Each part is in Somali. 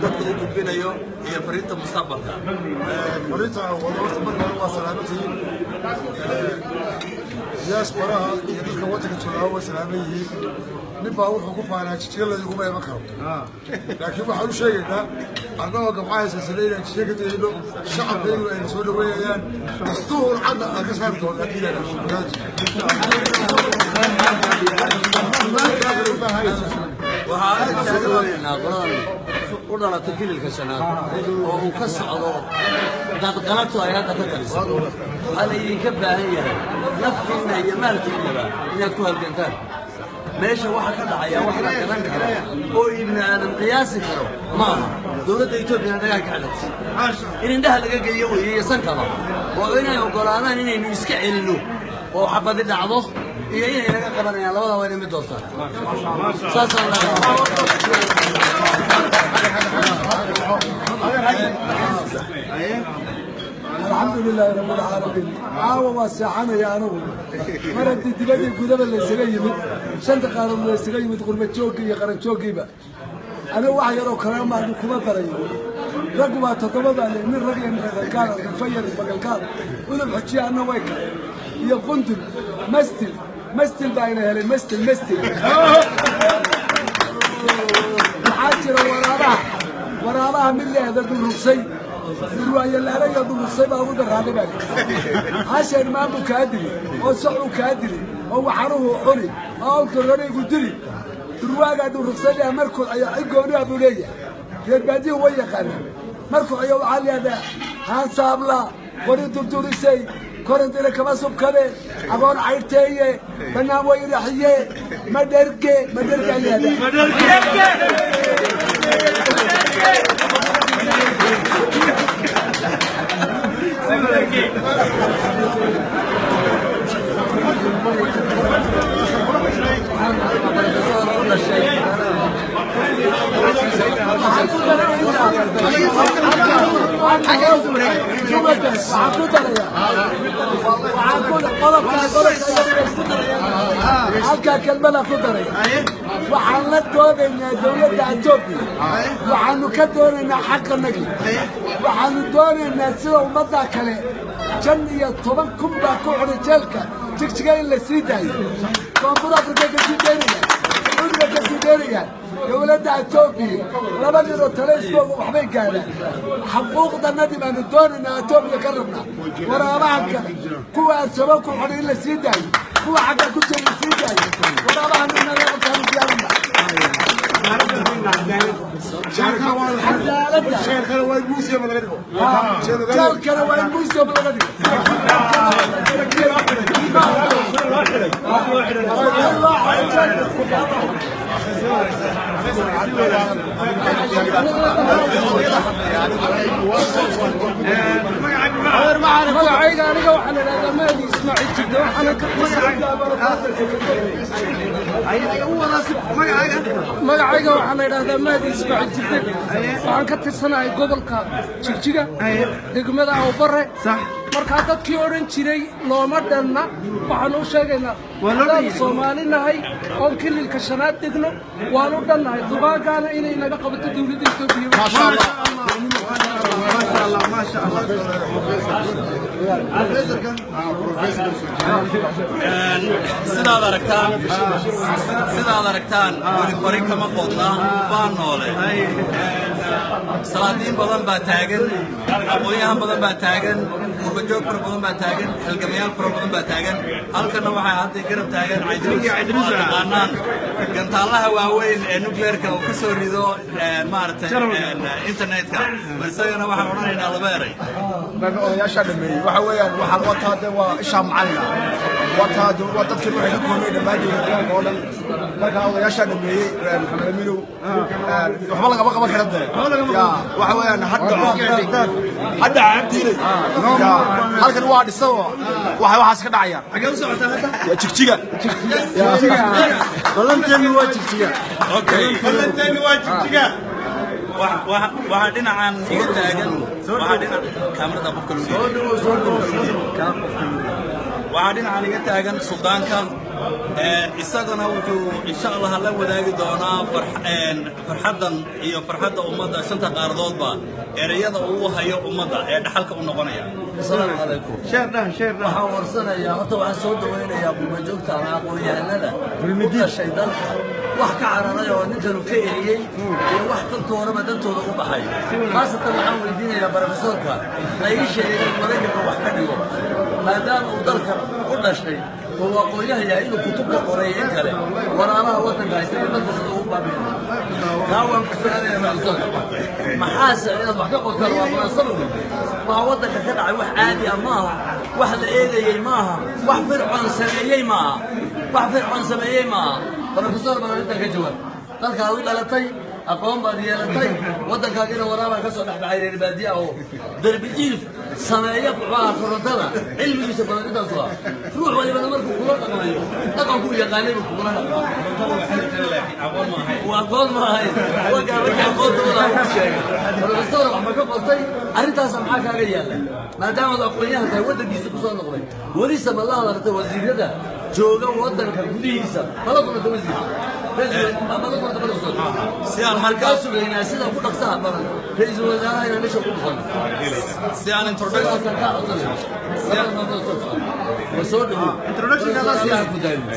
Dadka u gudbinayo iyo fariinta mustaqbalka. Fariinta wada horta marka hore waa salaamantihiin, diasporaha iyo dadka waddanka joogaa way salaaman yihiin. Nin baa wuxuu ku faanaa Jijiga layguma iman karo, laakiin waxaan u sheegaynaa annagoo gamcahaysa inaan Jijiga ka tegayno, shacabkaygu ayna soo dhaweynayaan, duhur cadna aan ka saari doono haddii la Waxaa arrintaa doonaynaa qoladan u dhalatay Kililka Shanaad oo uu ka socdo dadqalatu ay hadda ka taliso. Waxaa la idinka baahan yahay naftiinna iyo maalkiinnaba inaad ku halgantaan. Meesha waxa ka dhacaya wax la garan karo oo ibni aadam qiyaasi karo ma aha. Dowladda Etoobiyana dhagaha ka xidhatay in indhaha laga geliyo weeye iyo sankaba, oo inay oggolaadaan inaynu iska celinno oo xabadi dhacdo iyo inay naga qabanayaan, labada waa inay mid doortaan. Saasaan Alxamdu lilaahi rabbi alcaalamiin. Caawa waa seexanaya anigu mar haddii dibadii gudaba laysaga yimid, shanta qaarad laysaga yimid, qurba jooggii iyo qaran jooggiiba. Anigu wax yaroo kalema kuma darayo. Raggu waa toddoba baa le nin rag iyo magalkaal rufayar magalkaal udub xujiya anna way kale iyo qundul mastil mastil baa ina helay mastil mastil. Waxaa jira waraabaha, waraabaha mid leehda dhurugsay dhurwaayalaalayo dhurugsay baa ugu daraaday baa hasheen maanbuu kaa dili oo socuu kaa dili oo waxaruhu cuni oo awlka roraygu dili. Dhurwaagaa dhurugsay leh markuu ayaa cid gooniha buu leeyahay, reer baadihu way yaqaanaa. Markuu ayaa waxaa leedaha haansaabla qori durdurisay korintina kama subkade agoon caydhteeye bannaan wayraxiye madherge madhergaa leedaha. U dhashay waxaan ku daraya halkaa kelmada ku daraya. Waxaan la doodaynaa dowladda Etoobiya, waxaanu ka doonaynaa xaqanagii, waxaanu doonaynaa sida ummadda kale 15,000 baa ku xidhay jeelka Jigjiga in la sii daayo. Koonfur Afrika ka sii daynayaan, Sacuudiga ka sii daynayaan. Dowladda Etoobiya laba ninoo tale ismooga waxbay gaadhaan. Xaquuqdanadii baanu doonaynaa, Etoobiya ka rabnaa. Waraabaha kale kuwa Arsabo ku xidhay in la sii daayo, kuwa xagga ku jira la sii daayo, waraabaha ninalaqabtaanu diyaarina. Cadaaladda jeelkana waa in museum laga dhigo, jeelkana waa in museum laga dhigo. Magacayga aniga waxaa la idhahdaa Mahdi Ismaaciil Jidde, waxaana ka magacayga waxaa la idhahdaa Mahdi Ismaaciil Jidde. Waxaan ka tirsanahay gobolka Jigjiga, degmada Awbare. Markaa dadkii odhan jiray looma dhanna, waxaan u sheegaynaa haddaan Soomaali nahay oon Kililka Shanaad degno waan u dhannahay. Dubaagaana inay naga qabato dowladda Etoobiya. Sidaad aragtaan, sidaad aragtaan, weli fari kama qodna baa noole. Salaadiin badan baa taagan, aqoon-yahan badan baa taagan, qurbajoog fara badan baa taagan, halgamayaal fara badan baa taagan. Halkanna waxaa hadda garab taagan Caydruus oo aad taqaanaan gantaallaha waaweyn ee nuclearka uu ka soo rido maaragtay internetka. Bal isagana waxaan odhanaynaa laba eray. Ragga odayaashaa dhameeyey waxa weeyaan waxaan wataa de waa ishaa macalina wataa de waa dadkan waxay ka koobeen dhammaan dowlad deegaanka oo dhan. Marka odayaashaa dhameeyey Maxamed Aminow, waxba lagama qaban kara de. Ya waxa weeyaan hadda hadda cabdiilay ya halkan waa dhisan oo waxa waxaas ka dhacaya. Xagee u socotaa hadda? Ya Jigjiga. Ballanteenu waa Jigjiga. Okay, Ballanteenu waa Jigjiga. Waxaa dhinacan iga taagan, waxaa dhinac kaamirada qofka lagu, waxaa dhinacan iga taagan suldaanka Isagana wuxuu insha Allah la wadaagi doonaa farxaddan iyo farxadda ummadda shanta qaaradoodba ereyada uu hayo ummadda ee dhaxalka u noqonaya. Asalaamu calaykum. Waxaan warsanayaa horta, waxaan soo dhawaynayaa qurbajoogta ama aqoon-yahanada u dhashay dalka, wax ka cararay oo ninkanu ka eriyey iyo wax dalka horeba dantooda u baxay. Khaasatan waxaan weydiinayaa profesorka la ii sheegay inuu Maraykanka wax ka dhigo, maadaama uu dalka u dhashay oo uu aqoon-yahan yahay, inuu kutubka qoray in kale walaalaha waddanka haysta iyo dalka sida ugu baabi'inay. Taa waan ku su-aalaya profesorka, maxaase inaad wax ka qortaan waa munaasabad wey. Waxa waddanka ka dhacay wax caadi ah maaha, wax la eegayey maaha, wax Fircoon sameeyey maaha, wax Fircoon sameeyey maaha. Profesor, bal arrintan ka jawaab. Dalkaad u dhalatay, aqoon baad yeelatay, waddankaagina waraabaa ka soo dhex baxay reer baadiya oo derbi jiif sameeya buxbaha korontada. Cilmigiisa badan intaasu ah. Ruux walibana markuu kula dhaqmayo dhaqankuu yaqaanay buu kugula dhaqmaa. Waa aqoon ma ahayn wagaa markii aqoontooda ku sheegay. Profesor, wax ma ka qortay arrintaasa? Maxaa kaaga yaalla maadaamaad aqoon-yahan tahay, waddankiisa ku soo noqday? Welise ma la hadaltay wasiirada jooga waddanka gudihiisa? Mala kulanta wasiir? Mala kulanta profesor? Si aan Waxaan markaa kaa sugaynaa sida ku dhaqsaha badan ra-iisul wasaaraha inaan meesha ku dhufano. Si aan introduction Sidaasaan kaa codsanaya. Labada maalmood soo socda waa soo dhawow.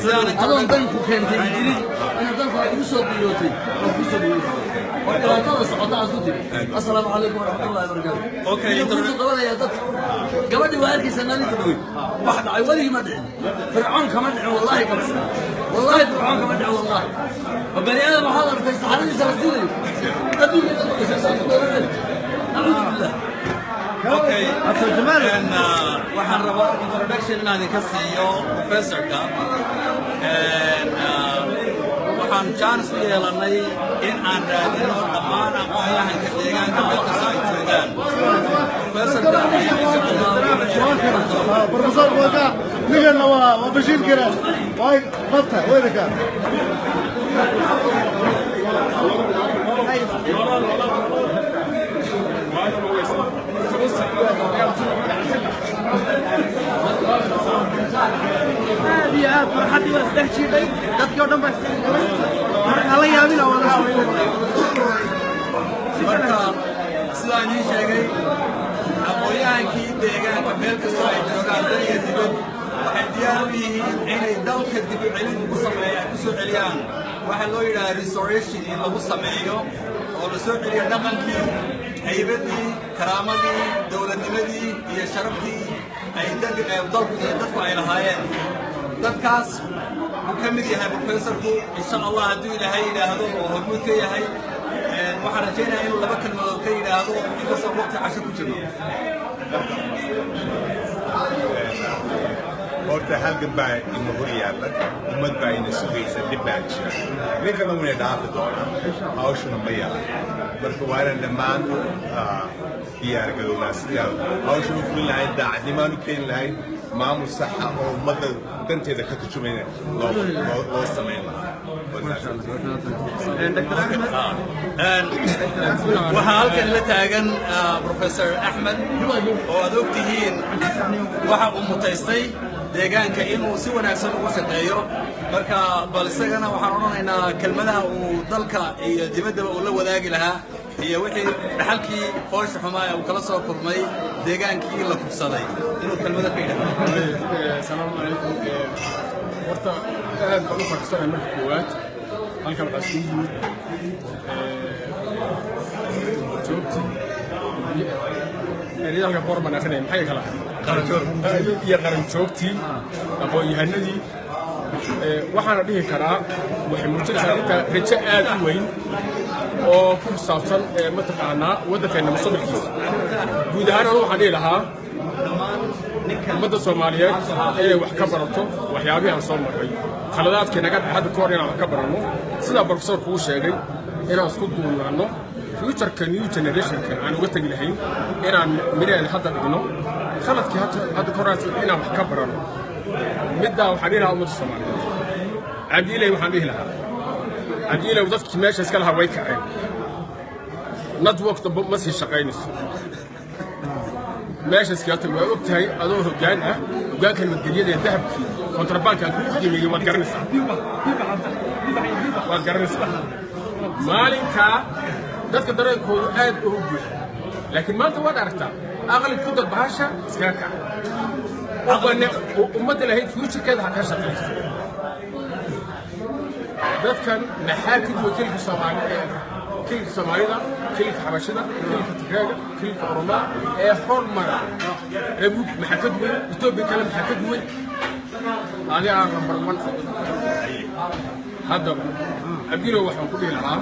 Si aan Adoon dan ku keentay jirin inaad dalka igu soo qiyootay oo ku soo dhaweysay oo dhibaatada socota aad ku tiri. Assalaamu calaykum waraxmatullahi wabarakaatu. Okay. Inuu kusoo qabanaya dadka gabadhii waa arkaysa maalinta dhawey. Wax dhacay weligii ma dhicin, Fircoon kama dhicin, wallahi kama dhicin, wallahi Fircoon kama dhicin, wallahi. Waa bani aadam. Waxaad aragtay saxaradiisa la siinayo adduunka dadka. Nacuudu billah. Okay. Waxaan rabaa introduction inaan idinka siiyo professorka. Waxaan chance u yeelanay in aan raadino dhammaan aqoon-yahanka deegaanka meel kasta ay joogaan. Professorka insha Allah بروفيسور وكا نيجنا وبشير كده واي قطع وينك؟ Aad iyo aad farxaddii baa isdhex jiiday, dadkii oo dhan baa isdhex galay. Marka hala yaabina, waa la Marka sidaan idiin sheegay, aqoon-yahankii deegaanka meel kastoo ay joogaan, dal iyo dibad, waxay diyaar u yihiin inay dalka dib u celin ugu sameeyaan, ku soo celiyaan waxa loo yidhaha restoration, in lagu sameeyo oo la soo celiyo dhaqankii, haybadii, karaamadii, dowladnimadii iyo sharaftii ay dalku iyo dadku ay lahaayeen. Dadkaas wuu ka mid yahay professorku, insha Allah, hadduu Ilaahay yidhaahdo, oo hormuud ka yahay. Waxaan rajaynayaa inuu laba kelmadood ka yidhaahdo, inkastoo waqti casho ku jirno. Horta halgan baa ina hor yaalla, ummad baa ina sugaysa, dhib baa jira, ninkana wayna dhaafi doona, hawshuna ma yara. Marka waa inaan dhammaan diyaar garownaa sidii aan hawshan u fulin lahayn, daacadnimaan u keeni lahayn, maamul saxa oo ummadda danteeda ka turjumayna loo samayn lahaa. Waxaa halkan la taagan Professor Axmed oo aad og tihiin waxa uu mutaystay deegaanka inuu si wanaagsan ugu shaqeeyo. Marka bal isagana waxaan odhanaynaa kelmadaha uu dalka iyo dibaddaba uu la wadaagi lahaa iyo wixii dhaxalkii foosha xumaa ee uu kala soo kulmay deegaankii la kubsaday inuu kelmado ka yidhaahdo. Asalaamu calaykum. Horta aad baan u faraxsanahay. Marka koowaad halkan waxaa isugu yimid joogtii eryaalka goor baan akrinaya, maxay kala iyo qaran joogtii, aqoon-yahanadii. Waxaana dhihi karaa waxay muujinaysaa inta rajo aad u weyn oo ku saabsan mataqaanaa waddankeenna mustaqbalkiisa guud ahaan. Anu waxaan dhihi lahaa ummadda Soomaaliyeed inay wax ka barato waxyaabihii aan soo marray, khaladaadkii naga dhaca hadda ka hor, inaan wax ka baranno, sidaa professorku uu sheegay, inaan isku duubnaanno, futureka new generationka aan uga tegi lahayn inaan mireen hadda dhigno, khaladkii hadda ka hor inaan wax ka baranno. Middaa waxaan dhihi lahaa ummadda Soomaaliyeed, Cabdiiley waxaan dhihi lahaa, Cabdiiley, dadkii meesha iska lahaa way kaceen, network dambe ma sii shaqaynayso. Meesha iskaga tag, waa og tahay adoo hoggaan ah, hoggaanka nabadgelyada ee dahabkii Kontrabanka ku qiimeeyay waad garanaysaa. Waad garanaysaa. Maalinka dadka dareenkoodu aad ugu buuxa. Laakiin maanta waad aragtaa aqli ku dad bahasha iskaga kaca. Ummadda lahayd future-keeda ha ka shaqaysto. Dadkan maxaa ka duwan kilka Soomaaliya, kilka Soomaalida, kilka Xabashida, kilka Tigreega, kilka Oromaa ee hormara rebuub maxaa ka duwan Etoobiya kale maxaa ka duwan adiga number 1. Haddaba Cabdino waxaan ku dhihi lahaa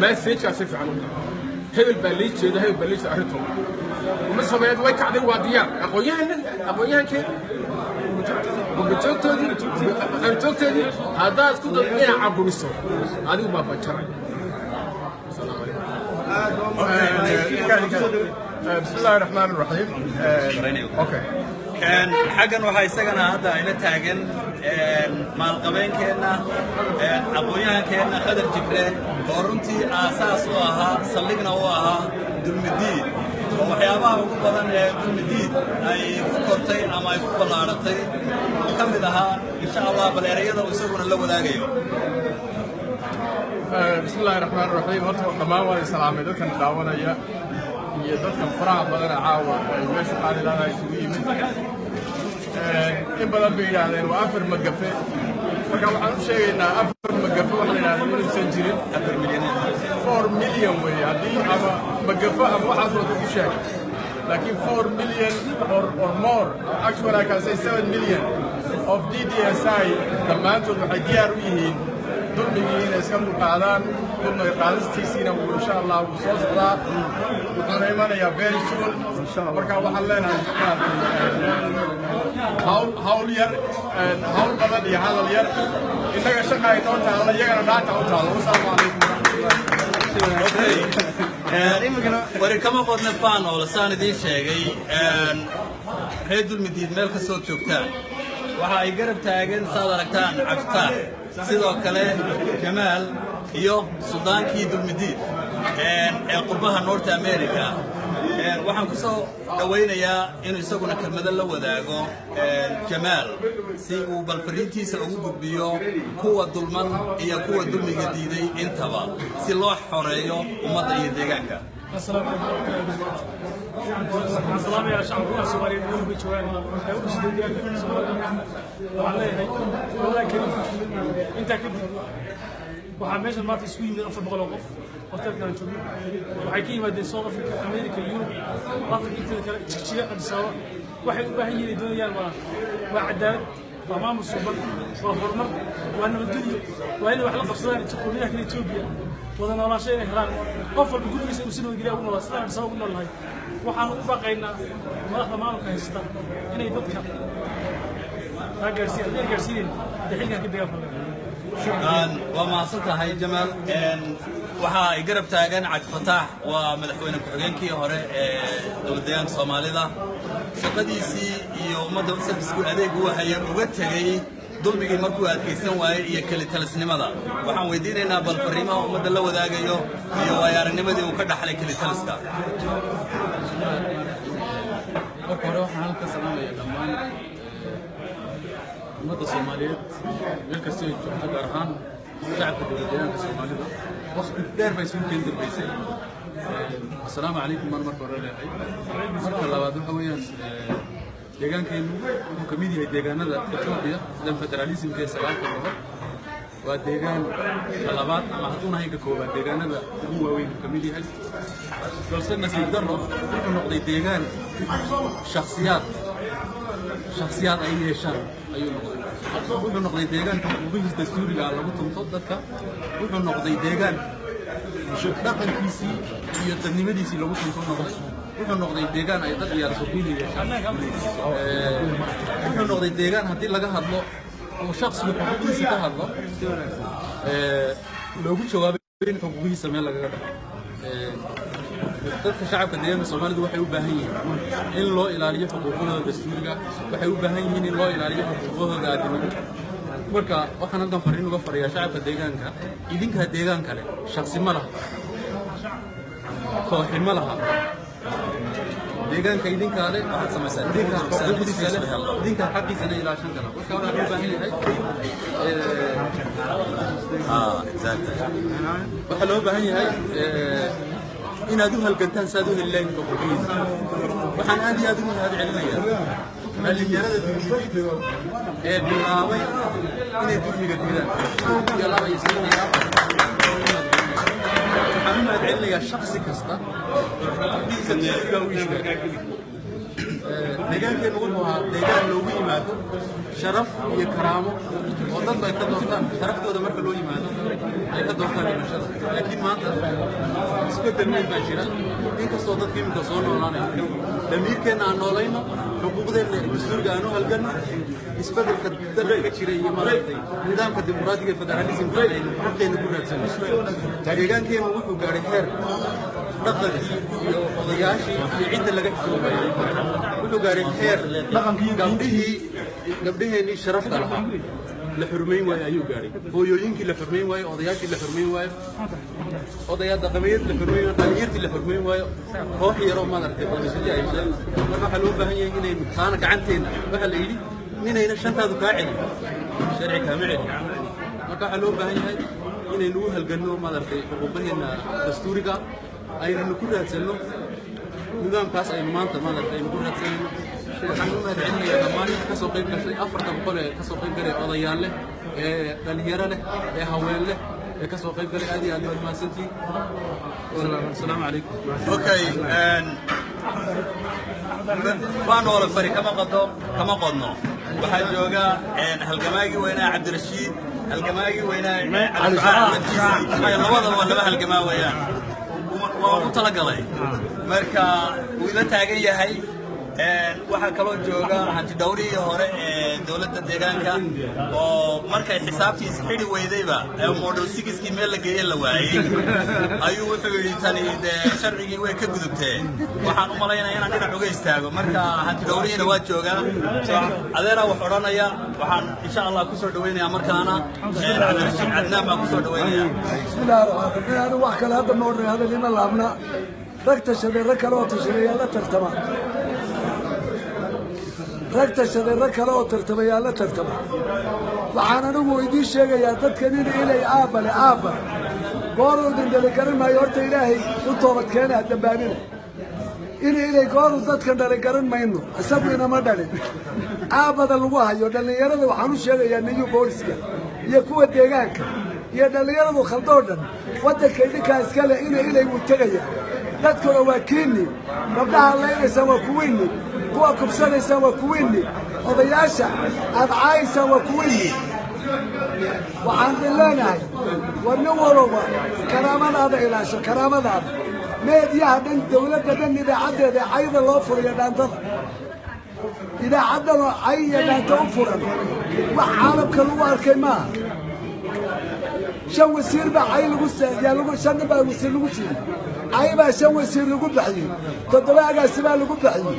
message-kaa si fiican u qaba. Hebel baa lii jeeda, hebel baa lii jeeda arrintooda. Ummadda Soomaaliyeed way kacday, waa diyaar. Aqoonyahankeeda, gurbajoogtoodii, qaranjoogteedii haddaad ku dad dhinaca buriso adigu baa bajaray. Asalaamu calaykum. بسم الله الرحمن الرحيم. Okay. Xaggan waxaa isagana hadda ayla taagan maalqabeenkeenna, aqoon-yahankeenna Khadar Jibreen, oo runtii aasaas u ahaa, saldhigna u ahaa Dulmidiid, oo waxyaabaha ugu badan ee Dulmidiid ay ku kortay ama ay ku ballaaratay ka mid ahaa. Insha Allah bal ereyada uu isaguna la wadaagayo. بسم الله الرحمن الرحيم. Horta dhammaan waan salaamay dadkan daawanaya iyo dadkan faraha badan ee caawa ay meesha qaadi lahaa isugu yimid. In badan bay yidhaahdeen waa 4 magafe. Marka waxaan u sheegaynaa 4 magafe waxa la yidhahdaa inuusan jirin. 4 milyan weeye haddii ama magafo ama waxaas wada ku sheeg, laakiin 4 million or more, actually I can say 7 million of DDSI dhammaantood waxay diyaar u yihiin dulmigii inay iska dulqaadaan. Dulmiga qaadistiisiina wuu insha Allah wuu soo socdaa, wuxuuna imanayaa very soon. Marka waxaan leenahay hawl yar, hawl badan iyo hadal yar, innaga shaqa ay noo taalla, iyagana dhaanta u taalla. Wasalaamu calaykum waraxmatullahi. Wari kama qodna faan oo lasaan idiin sheegay. Reer Dulmidiid meel ka soo joogtaan waxa ay garab taagan saad aragtaan Cabdifatax, sidoo kale Jamaal iyo suldaankii Dulmidiid ee qurbaha North America. Waxaan ku soo dhowaynayaa inuu isaguna kelmado la wadaago Jamaal, si uu bal fariintiisa ugu gudbiyo kuwa dulman iyo kuwa dulmiga diiday intaba, si loo xoreeyo ummadda iyo deegaanka. السلام عليكم ورحمة الله وبركاته. Waxaan salaamayaa shacabka Soomaaliyeed meel walba joogaan ee u dhashay deegaanka Soomaaliya. Waxaan leeyahay walaal karim. Intaa kadib waxaa meeshan maanta isugu yimid 400 oo qof hotelkan aan joogno. Waxay ka yimaadeen South Africa, America, Europe, Africa inteeda kale, Jigjiga, Addis Ababa. Waxay u baahan yihiin ay doonayaan waa cadaalad, waa maamul suuban, waa horumar, waa nabadgelyo, waa inay wax la qabsadaan qowmiyadaha kale Etoobiya, wada noolaansho inay helaan, qof walba gurigiisa uu si nabadgelya ugu noolaa sidaan Addis Ababa ugu nool nahay. Waxaan ugu baaqaynaa madaxda maamulka haysta inay dadka taa gaarsiiyaan. Haddii ay gaarsiineen dee xilkan ka degaan falleen. Waa mahadsan tahay Jamaal. Waxa ay garab taagan Cabdifataax, waa madaxweyne ku-xigeenkii hore ee dowlad deegaanka Soomaalida, shaqadiisii iyo ummadda service-ku adeeg uu hayay uga tegey dulmigii markuu adkaysan waayey iyo kelitalisnimada. Waxaan weydiinaynaa bal fariimaha ummadda la wadaagayo iyo waayo aragnimadii uu ka dhaxlay kelitaliska. Marka hore waxaan halka salaamaya dhammaan ummadda Soomaaliyeed meel kasta ay joogto, gaar ahaan shacabka dowlad deegaanka Soomaalida. Waqti dheer bay isugu keen dambeysay. Assalaamu calaykum baan marka hore leeyahay. Marka labaad waxa weeyaan deegaankeennu wuxuu ka mid yahay deegaanada Etoobiya sida federaalismka ee 9-ka gobol. Waa deegaan ka labaad ama hadduuna hayn ka koobaad deegaanada ugu waaweyn buu ka mid yahay, balse nasiib darro wuxuu noqday deegaan shakhsiyaad ay yeeshaan ayuu noqday. Wuxuu noqday deegaanka xuquuqihiisa dastuuriga ah lagu tunto dadka. Wuxuu noqday deegaan dhaqankiisii iyo dadnimadiisii lagu tunto noqday. Wuxuu noqday deegaan ay dad ciyaar suuqyada yeeshaan. Wuxuu noqday deegaan haddii laga hadlo oo shakhsigu xuquuqdiisa ka hadlo loogu jawaabay in xuquuqihiisa meel lagaga dhaco. Dadka shacabka deegaanka Soomaalidu waxay u baahan yihiin in loo ilaaliyo xuquuqdooda dastuuriga, waxay u baahan yihiin in loo ilaaliyo xuquuqdooda aadamiga. Marka waxaan halkan fariin uga farayaa shacabka deegaanka: idinkaa deegaan kale, shaksi ma laha, kooxi ma laha. Deegaanka idinkaa leh, idinkaa xuquuqdiisa leh, idinkaa xaqiisana ilaashan kara. Marka waxaa loo baahan yahay, waxaa loo baahan yahay inaad u halgantaan saad u heli lahayd xuquuqihiisa. Waxaan aad iyo aad ugu mahad celinayaa dhallinyarada dulmiyey ee bilaabay inay dulmiga diidaan iyo laba iyo saddex iyo afar. Waxaan u mahad celinayaa shaksi kasta oo xuquuqdiisa dastuuriga u istaagay. Deegaankeennu wuxuu ahaa deegaan loogu yimaado sharaf iyo karaamo, oo dadku ay ka doortaan sharaftooda marka loo yimaado, ay ka doortaan dhimashada. Laakiin maanta isbeddel weyn baa jira, inkastoo dadka iminka soo noolaanaya. Damiirkeenna aan noolayno, xuquuqdeenna dastuuriga aan u halganno, isbeddelka dalka ka jira iyo maaragtay nidaamka dimuqraadiga ee federalismka aynu xaqeenna ku raadsanno. Deegaankeennu wuxuu gaadhay heer dhaqankii iyo odayaashii iyo cidda laga xisoobayay. Wuxuu gaaray heer gabdhihii, gabdhaheennii sharafta lahaa la xurmayn waayo ayuu gaaray, hooyooyinkii la xurmayn waayo, odayaashii la xurmayn waayo, odayaa dhaqameed la xurmayn waayo, dhalinyartii la xurmayn waayo, koox yaroo maaragtay qamiisadii ay wadeen. Marka waxaa loo baahan yahay inaynu taana gacanteenna. Waxaa la yidhi ninayna shantaadu kaa celin, sharci kaama celin. Marka waxaa loo baahan yahay inaynu u halganno maaragtay xuquuqaheenna dastuuriga, aynanu ku raadsanno nidaamkaas aynu maanta maaragtay aynu ku raadsanayno. Waxaan u mahad celinayaa dhammaan inta kasoo qayb gashay, 400 ee kasoo qayb galay, odayaal leh, ee dhalinyaro leh, ee haween leh ee kasoo qayb galay. Aad iyo aad baad mahadsantihiin. Asalaamu calaykum. Okay, faanoole fari kama qado kama qodno. Waxaa jooga halgamaagii weynaa Cabdirashiid, halgamaagii weynaa Cali Shucaac laftiisii. Maya, labadaba waa laba halgamaa weeyaan, waa ugu talagalay. Marka wuu ila taagan yahay. Waxaa kaloo jooga hantidhowrihii hore ee dowladda deegaanka, oo markay xisaabtiis xidhi weydayba ee model sixkii meel la geeye la waayey, ayuu wuxuu yidhi tani dee sharcigii way ka gudubtee, waxaan u malaynaya inaan dhinac uga istaago. Marka hantidhowrihiina waa joogaa. Adeeraa wax odhanaya. Waxaan insha Allah kusoo dhaweynayaa markaana Cabdirashiid Cadnaan baan kusoo dhaweynaya. بسم الله الرحمن الرحيم. أنا wax kale hadda ma odhanay, hadal ima laabna. Rag tashaday rag kale oo tashaday la tartama, rag tashaday rag kale oo tartamayaa la tartama. Waxaan anigu idiin sheegayaa dadkan in inay aabbale aabba gooruu idin dhali garan maayo. Horta Ilaahay u toobad keena, ha dambaabina. Inay gooru dadkan dhalay garan mayno, isagu inama dhalin. Aabbada lagu hayo dhallinyarada waxaan u sheegayaa, niyu booliska iyo kuwa deegaanka iyo dhallinyaradu khaldoo dhan, waddanka idinkaa iska leh. Ina ilay wuu tegaya, dadkuna waa kiinni. Gabdhaha laynaysaan waa kuwiinni, kuwa kubsanaysaan waa kuwiinni, odayaasha aad caayaysaan waa kuwiinni. Waxaan idin leenahay, war nin walowba karaamadaada ilaasho, karaamadaada. Meediyaha dhan, dawladda dhan, idaacaddeeda cayda loo furayo, dhaantada idaacaddanoo cay iyo dhaanta u furan, wax caalamka lagu arkay maaha. Shan wasiir baa cay lagu yaa lagu, shan nin baa wasiir lagu siiyey, cay baa shan wasiir lagu bixiyey, toddoba agaasi baa lagu bixiyey.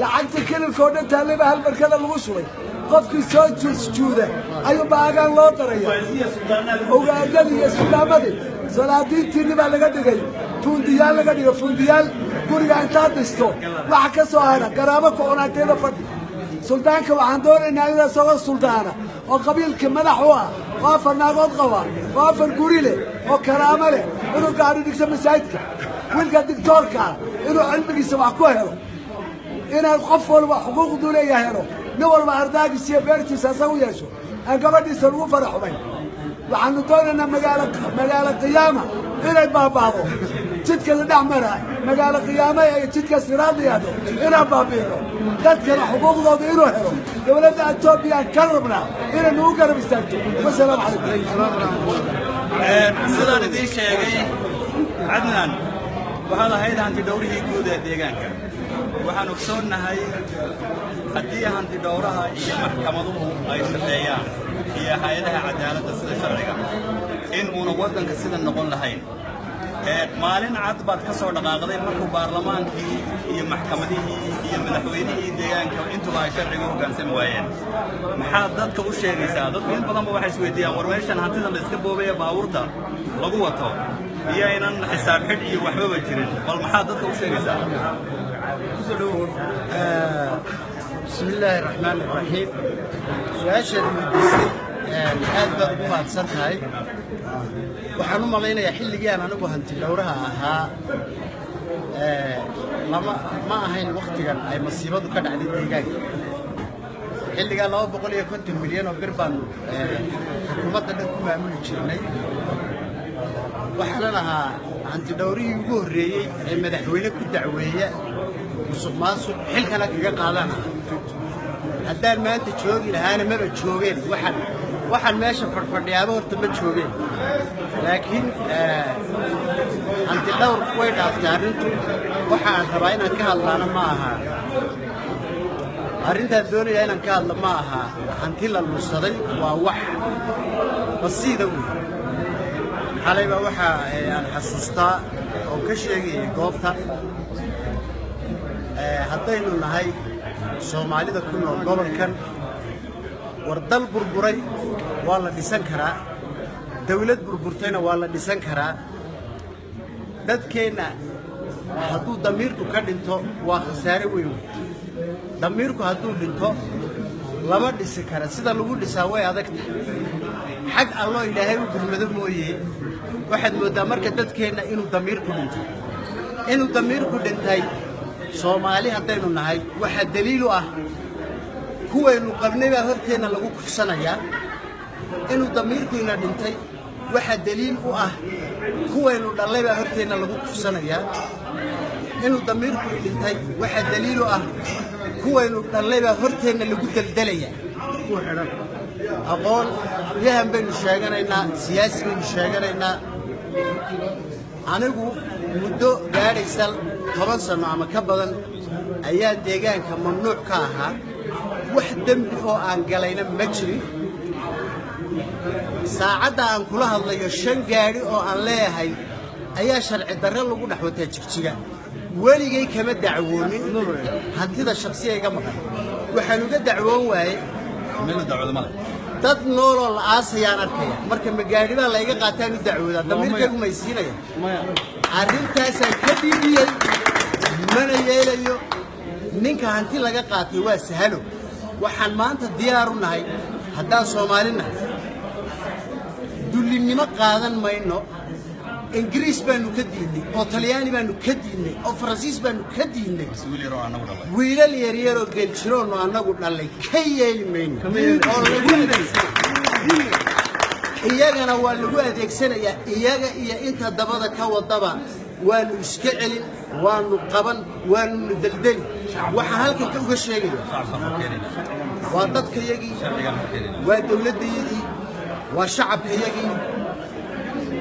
Lacagta kililka oo dhan taallay baa hal barkada lagu shubay. Qofkii soo sujuuda ayuunbaa agaan loo daraya. Ogaadadii iyo sulaamadii salaadiintiinni baa laga dhigay fuundiyaal, laga dhigay fuundiyaal. Guriga intaad dhisto waxa ka soo hara garaamo ku cunaanteeda fadhi. Suldaanka waxaan doonaynaa in isagoo suldaana oo qabiilkii madax u ah, oo afar naagood qaba, oo afar guri leh, oo karaamo leh, inuu gaadhi dhigto masaajidka. Wiilka digtoorka ah inuu cilmigiisa wax ku helo, inaad qof walba xuquuqdu leeyahay helo, nin walba ardaagiisa iyo beertiisa asaga u yeesho, aan gabadhiisa lagu fara xumayn. Waxaanu doonaynaa magaalo qiyaama inay baaba'do, jidka la dhex mara magaalo qiyaama ee jidka siraad la yidhaahdo inaan baabi'ino, dadkana xuquuqdooda inuu helo. Dowladda Etoobiyaan ka rabnaa inay nagu garab istaagto. Wasalaamu calaykum. Sidaan idiin sheegay, Cadnaan, waxaad ahayd hantidhowrihii guud ee deegaanka. Waxaan ogsoonnahay haddii hantidhowraha iyo maxkamaduhu ay shaqeeyaan iyo hay-adaha cadaaladda sida sharciga, in uuna waddanka sida noqon lahayn. Maalin cad baad ka soo dhaqaaqday markuu baarlamaankii iyo maxkamadihii iyo madaxweynihii deegaanka intuba ay sharciga u hoggaansami waayeen. Maxaad dadka u sheegaysaa? Dadku in badanba waxay isweydiiyaan, war meeshan hantida la iska boobaya, baabuurta lagu wato Iyo aynan xisaab xidh iyo waxbaba jirin, bal maxaa dadka u sheegaysaa? بسم الله الرحمن الرحيم. Su-aashaad weydiisay aad baad ugu mahadsan tahay. Waxaan u malaynayaa xilligii aan anigu hanti dhowraha ahaa lama ma ahayn wakhtigan ay masiibadu ka dhacday deegaanka. Xilligaa 250 milyan oo bir baanu xukuumadda dhan ku maamuli jirnay. Waxaana lahaa hanti dhowrihii ugu horreeyey ee madaxweyne ku dacweeya musuq maasuq xilkana kaga qaadana. Haddaan maanta joogi lahaana maba joogeen, waxaan meesha fadhfadhiyaaba horta ma joogeen. Laakiin hanti dhowr way dhaaftay arrintu. Waxa aan rabaa inaan ka hadlaana ma aha arrintaan doonayaa inaan ka hadla ma aha hanti la lunsaday, waa wax basiida wey. Xalayba waxa aan xasuustaa oo ka sheegayay goobta, haddaynu nahay Soomaalida ku nool gobolkan, war dal burburay waa la dhisan karaa, dawlad burburtayna waa la dhisan karaa. Dadkeenna hadduu damiirku ka dhinto waa khasaare weyn. Damiirku hadduu dhinto lama dhisi kara, sida lagu dhisaa way adag tahay, xag alloo Ilaahay u gurmado mooye. Waxaad mooddaa marka dadkeenna inuu damiirku dhintay, inuu damiirku dhintay. Soomaali haddaynu nahay waxaa daliil u ah kuwaynu qabnay baa horteenna lagu kufsanayaa. Inuu damiirku ina dhintay waxaa daliil u ah kuwaynu dhallay baa horteenna lagu kufsanayaa. Inuu damiirku dhintay waxaa daliil u ah kuwaynu dhallay baa horteenna lagu deldelayaa. Aqoon yahan baynu sheeganaynaa, siyaasi baynu sheeganaynaa. Anigu muddo gaadhaysa 10 sano ama ka badan ayaa deegaanka mamnuuc ka ahaa, wax dembi oo aan galayna ma jirin. Saacadda aan kula hadlayo 5 gaadhi oo aan leeyahay ayaa sharci darre lagu dhex wataa Jigjiga. Weligay kama dacwoonin hantida shakhsiya iga maqan. Waxaan uga dacwoon waayey dad nooloo la aasayaan arkaya. Marka ma gaadhi baa layga qaataan u dacwoodaa? Damiirkaygu may siinaya? Arrintaasaan ka dhiibiyey, mana yeelayo. Ninka hanti laga qaatay waa sahalo. Waxaan maanta diyaar u nahay haddaan Soomaali nahay, dullinnimo qaadan mayno. Ingiriis baanu ka diidnay, oo Talyaani baanu ka diidnay, oo Faransiis baanu ka diidnay. Wiilal yaryaroo geeljiroonnu annagu dhallay ka yeeli mayno oo lagu adeegsanay. Iyagana waa lagu adeegsanayaa, iyaga iyo inta dabada ka wadaba waanu iska celin, waanu qaban, waanu deldeli. Waxaan halkan ka uga sheegaya waa dadkayagii, waa dawladdayadii, waa shacabkayagii.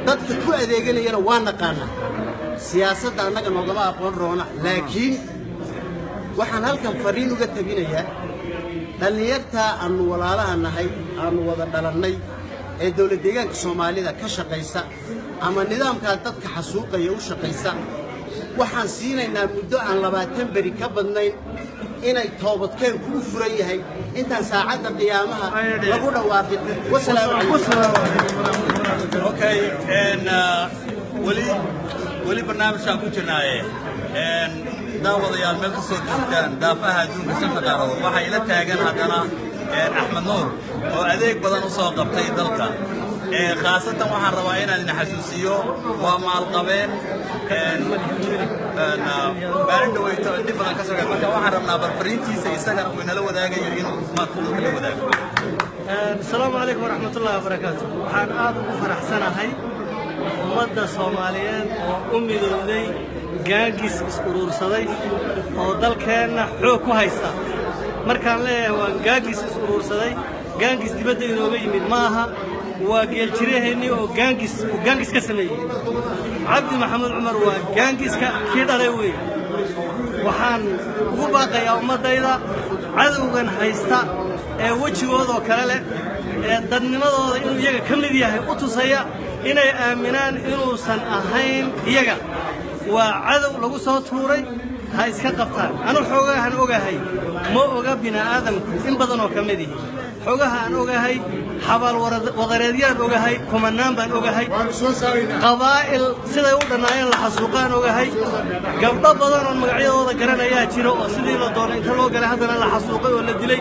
Dadka ku adeeganayana waa naqaanaa, siyaasadda annaga noogama aqoon roona. Laakiin waxaan halkan fariin uga tabinayaa dhallinyartaa aannu walaalaha nahay, aannu wada dhalannay, ee dawlad deegaanka Soomaalida ka shaqaysa ama nidaamkaa dadka xasuuqaya u shaqaysa. Waxaan siinaynaa muddo aan 20 beri ka badnayn inay toobadkeenku u furan yahay intaan saacadda qiyaamaha lagu dhawaaqin. Wasalaamu calaykum. Okay, weli weli barnaamijkaan ku jirnaaye, daawadayaal meel kasoo joogtaan daafaha adduunka shanta qaaradood, waxaa ila taagan haddana Axmed Nuur oo adeeg badan u soo qabtay dalka. Khaasatan waxaan rabaa inaan idin xasuusiyo waa maalqabeen maalin dhaweyto dhib badan ka soo. Marka waxaan rabnaa barfariintiisa isagana uu inala wadaagayo inuu maadka dadka la wadaago. Asalaamu calaykum waraxmatullahi wabarakaatu. Waxaan aad ugu faraxsanahay ummadda Soomaaliyeed oo u midowday gaangis is-uruursaday oo dalkeenna xoog ku haysta. Markaan leeyahay waa gaangis is-uruursaday, gaangis dibadda inooga yimid ma aha, waa geeljiraheennii oo gaangis uu gaangis ka sameeyey. Cabdi Maxamed Cumar waa gaangiska kii dhalay weeye. Waxaan ugu baaqayaa ummaddayda cadowgan haysta ee wejigoodoo kale leh ee dadnimadooda inuu iyaga ka mid yahay u tusaya inay aaminaan inuusan ahayn iyaga. Waa cadow lagu soo tuuray, ha iska qabtaan. Anu xoogahan ogahay, ma oga bini'aadamku in badanoo ka mid ihi. Xogaha aan ogahay, xabaal wadareedyaan ogahay, kumanaan baan ogahay, qabaa'il siday u dhannaayeen la xasuuqaan ogahay, gabdho badan oon magacyadooda garanayaa jira oo sidii la doonay inta loo galay haddana la xasuuqay oo la dilay.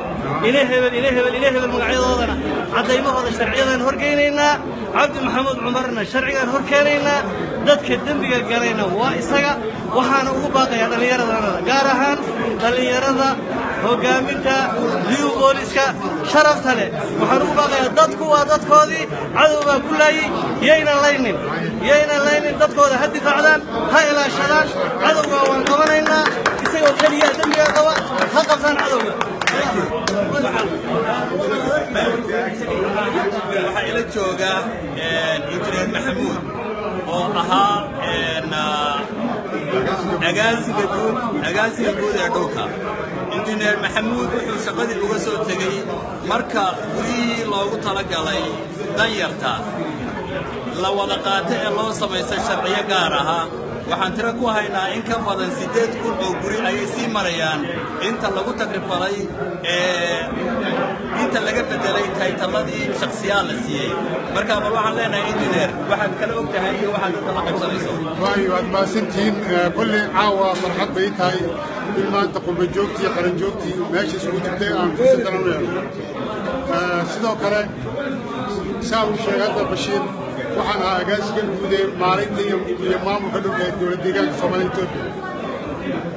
Ina hebel, ina hebel, ina hebel, magacyadoodana caddaymahooda sharciyadaan horgeynaynaa. Cabdi Maxamuud Cumarna sharcigaan hor keenaynaa. Dadka dembiga galayna waa isaga. Waxaana ugu baaqayaa dhallinyaradanada, gaar ahaan dhallinyarada hoggaaminta liyu booliska sharafta leh, waxaan ugu baaqayaa dadku waa dadkoodii, cadow baa ku laayey, yaynan laynin, yaynan laynin, dadkooda ha difaacdaan, ha ilaashadaan. Cadowgaa waan qabanaynaa, isagoo keliyaa dembiga qaba, ha qabtaan cadowga. Waxaa ila jooga Injineer Maxamuud oo ahaa agaasiga guud ee dhulka. Injineer Maxamuud wuxuu shaqadii uga soo tegey marka guryihii loogu talagalay danyarta la wada qaata ee loo samaystay sharciyo gaar ahaa. Waxaan tiro ku haynaa in ka badan 8,000 oo guri ayay sii marayaan inta lagu tagrifalay ee inta laga bedelay taytaladii shakhsiyaal la siiyey. Marka bal waxaan leenahay, injineer, waxaad kala og tahay iyo waxaad dadka la qaybsanayso. Waayo, waad mahadsantihiin. Kolley caawa farxad bay tahay in maanta qurba joogtii, qaran joogtii meesha isugu jirtay aan fursaddan u helo. Sidoo kale, saa uu sheegay hadda Bashiir, waxaan ahaa agaasiga guud ee maalinta iyo maamulka dhulka ee dowlad deegaanka Soomaalida Etoobiya.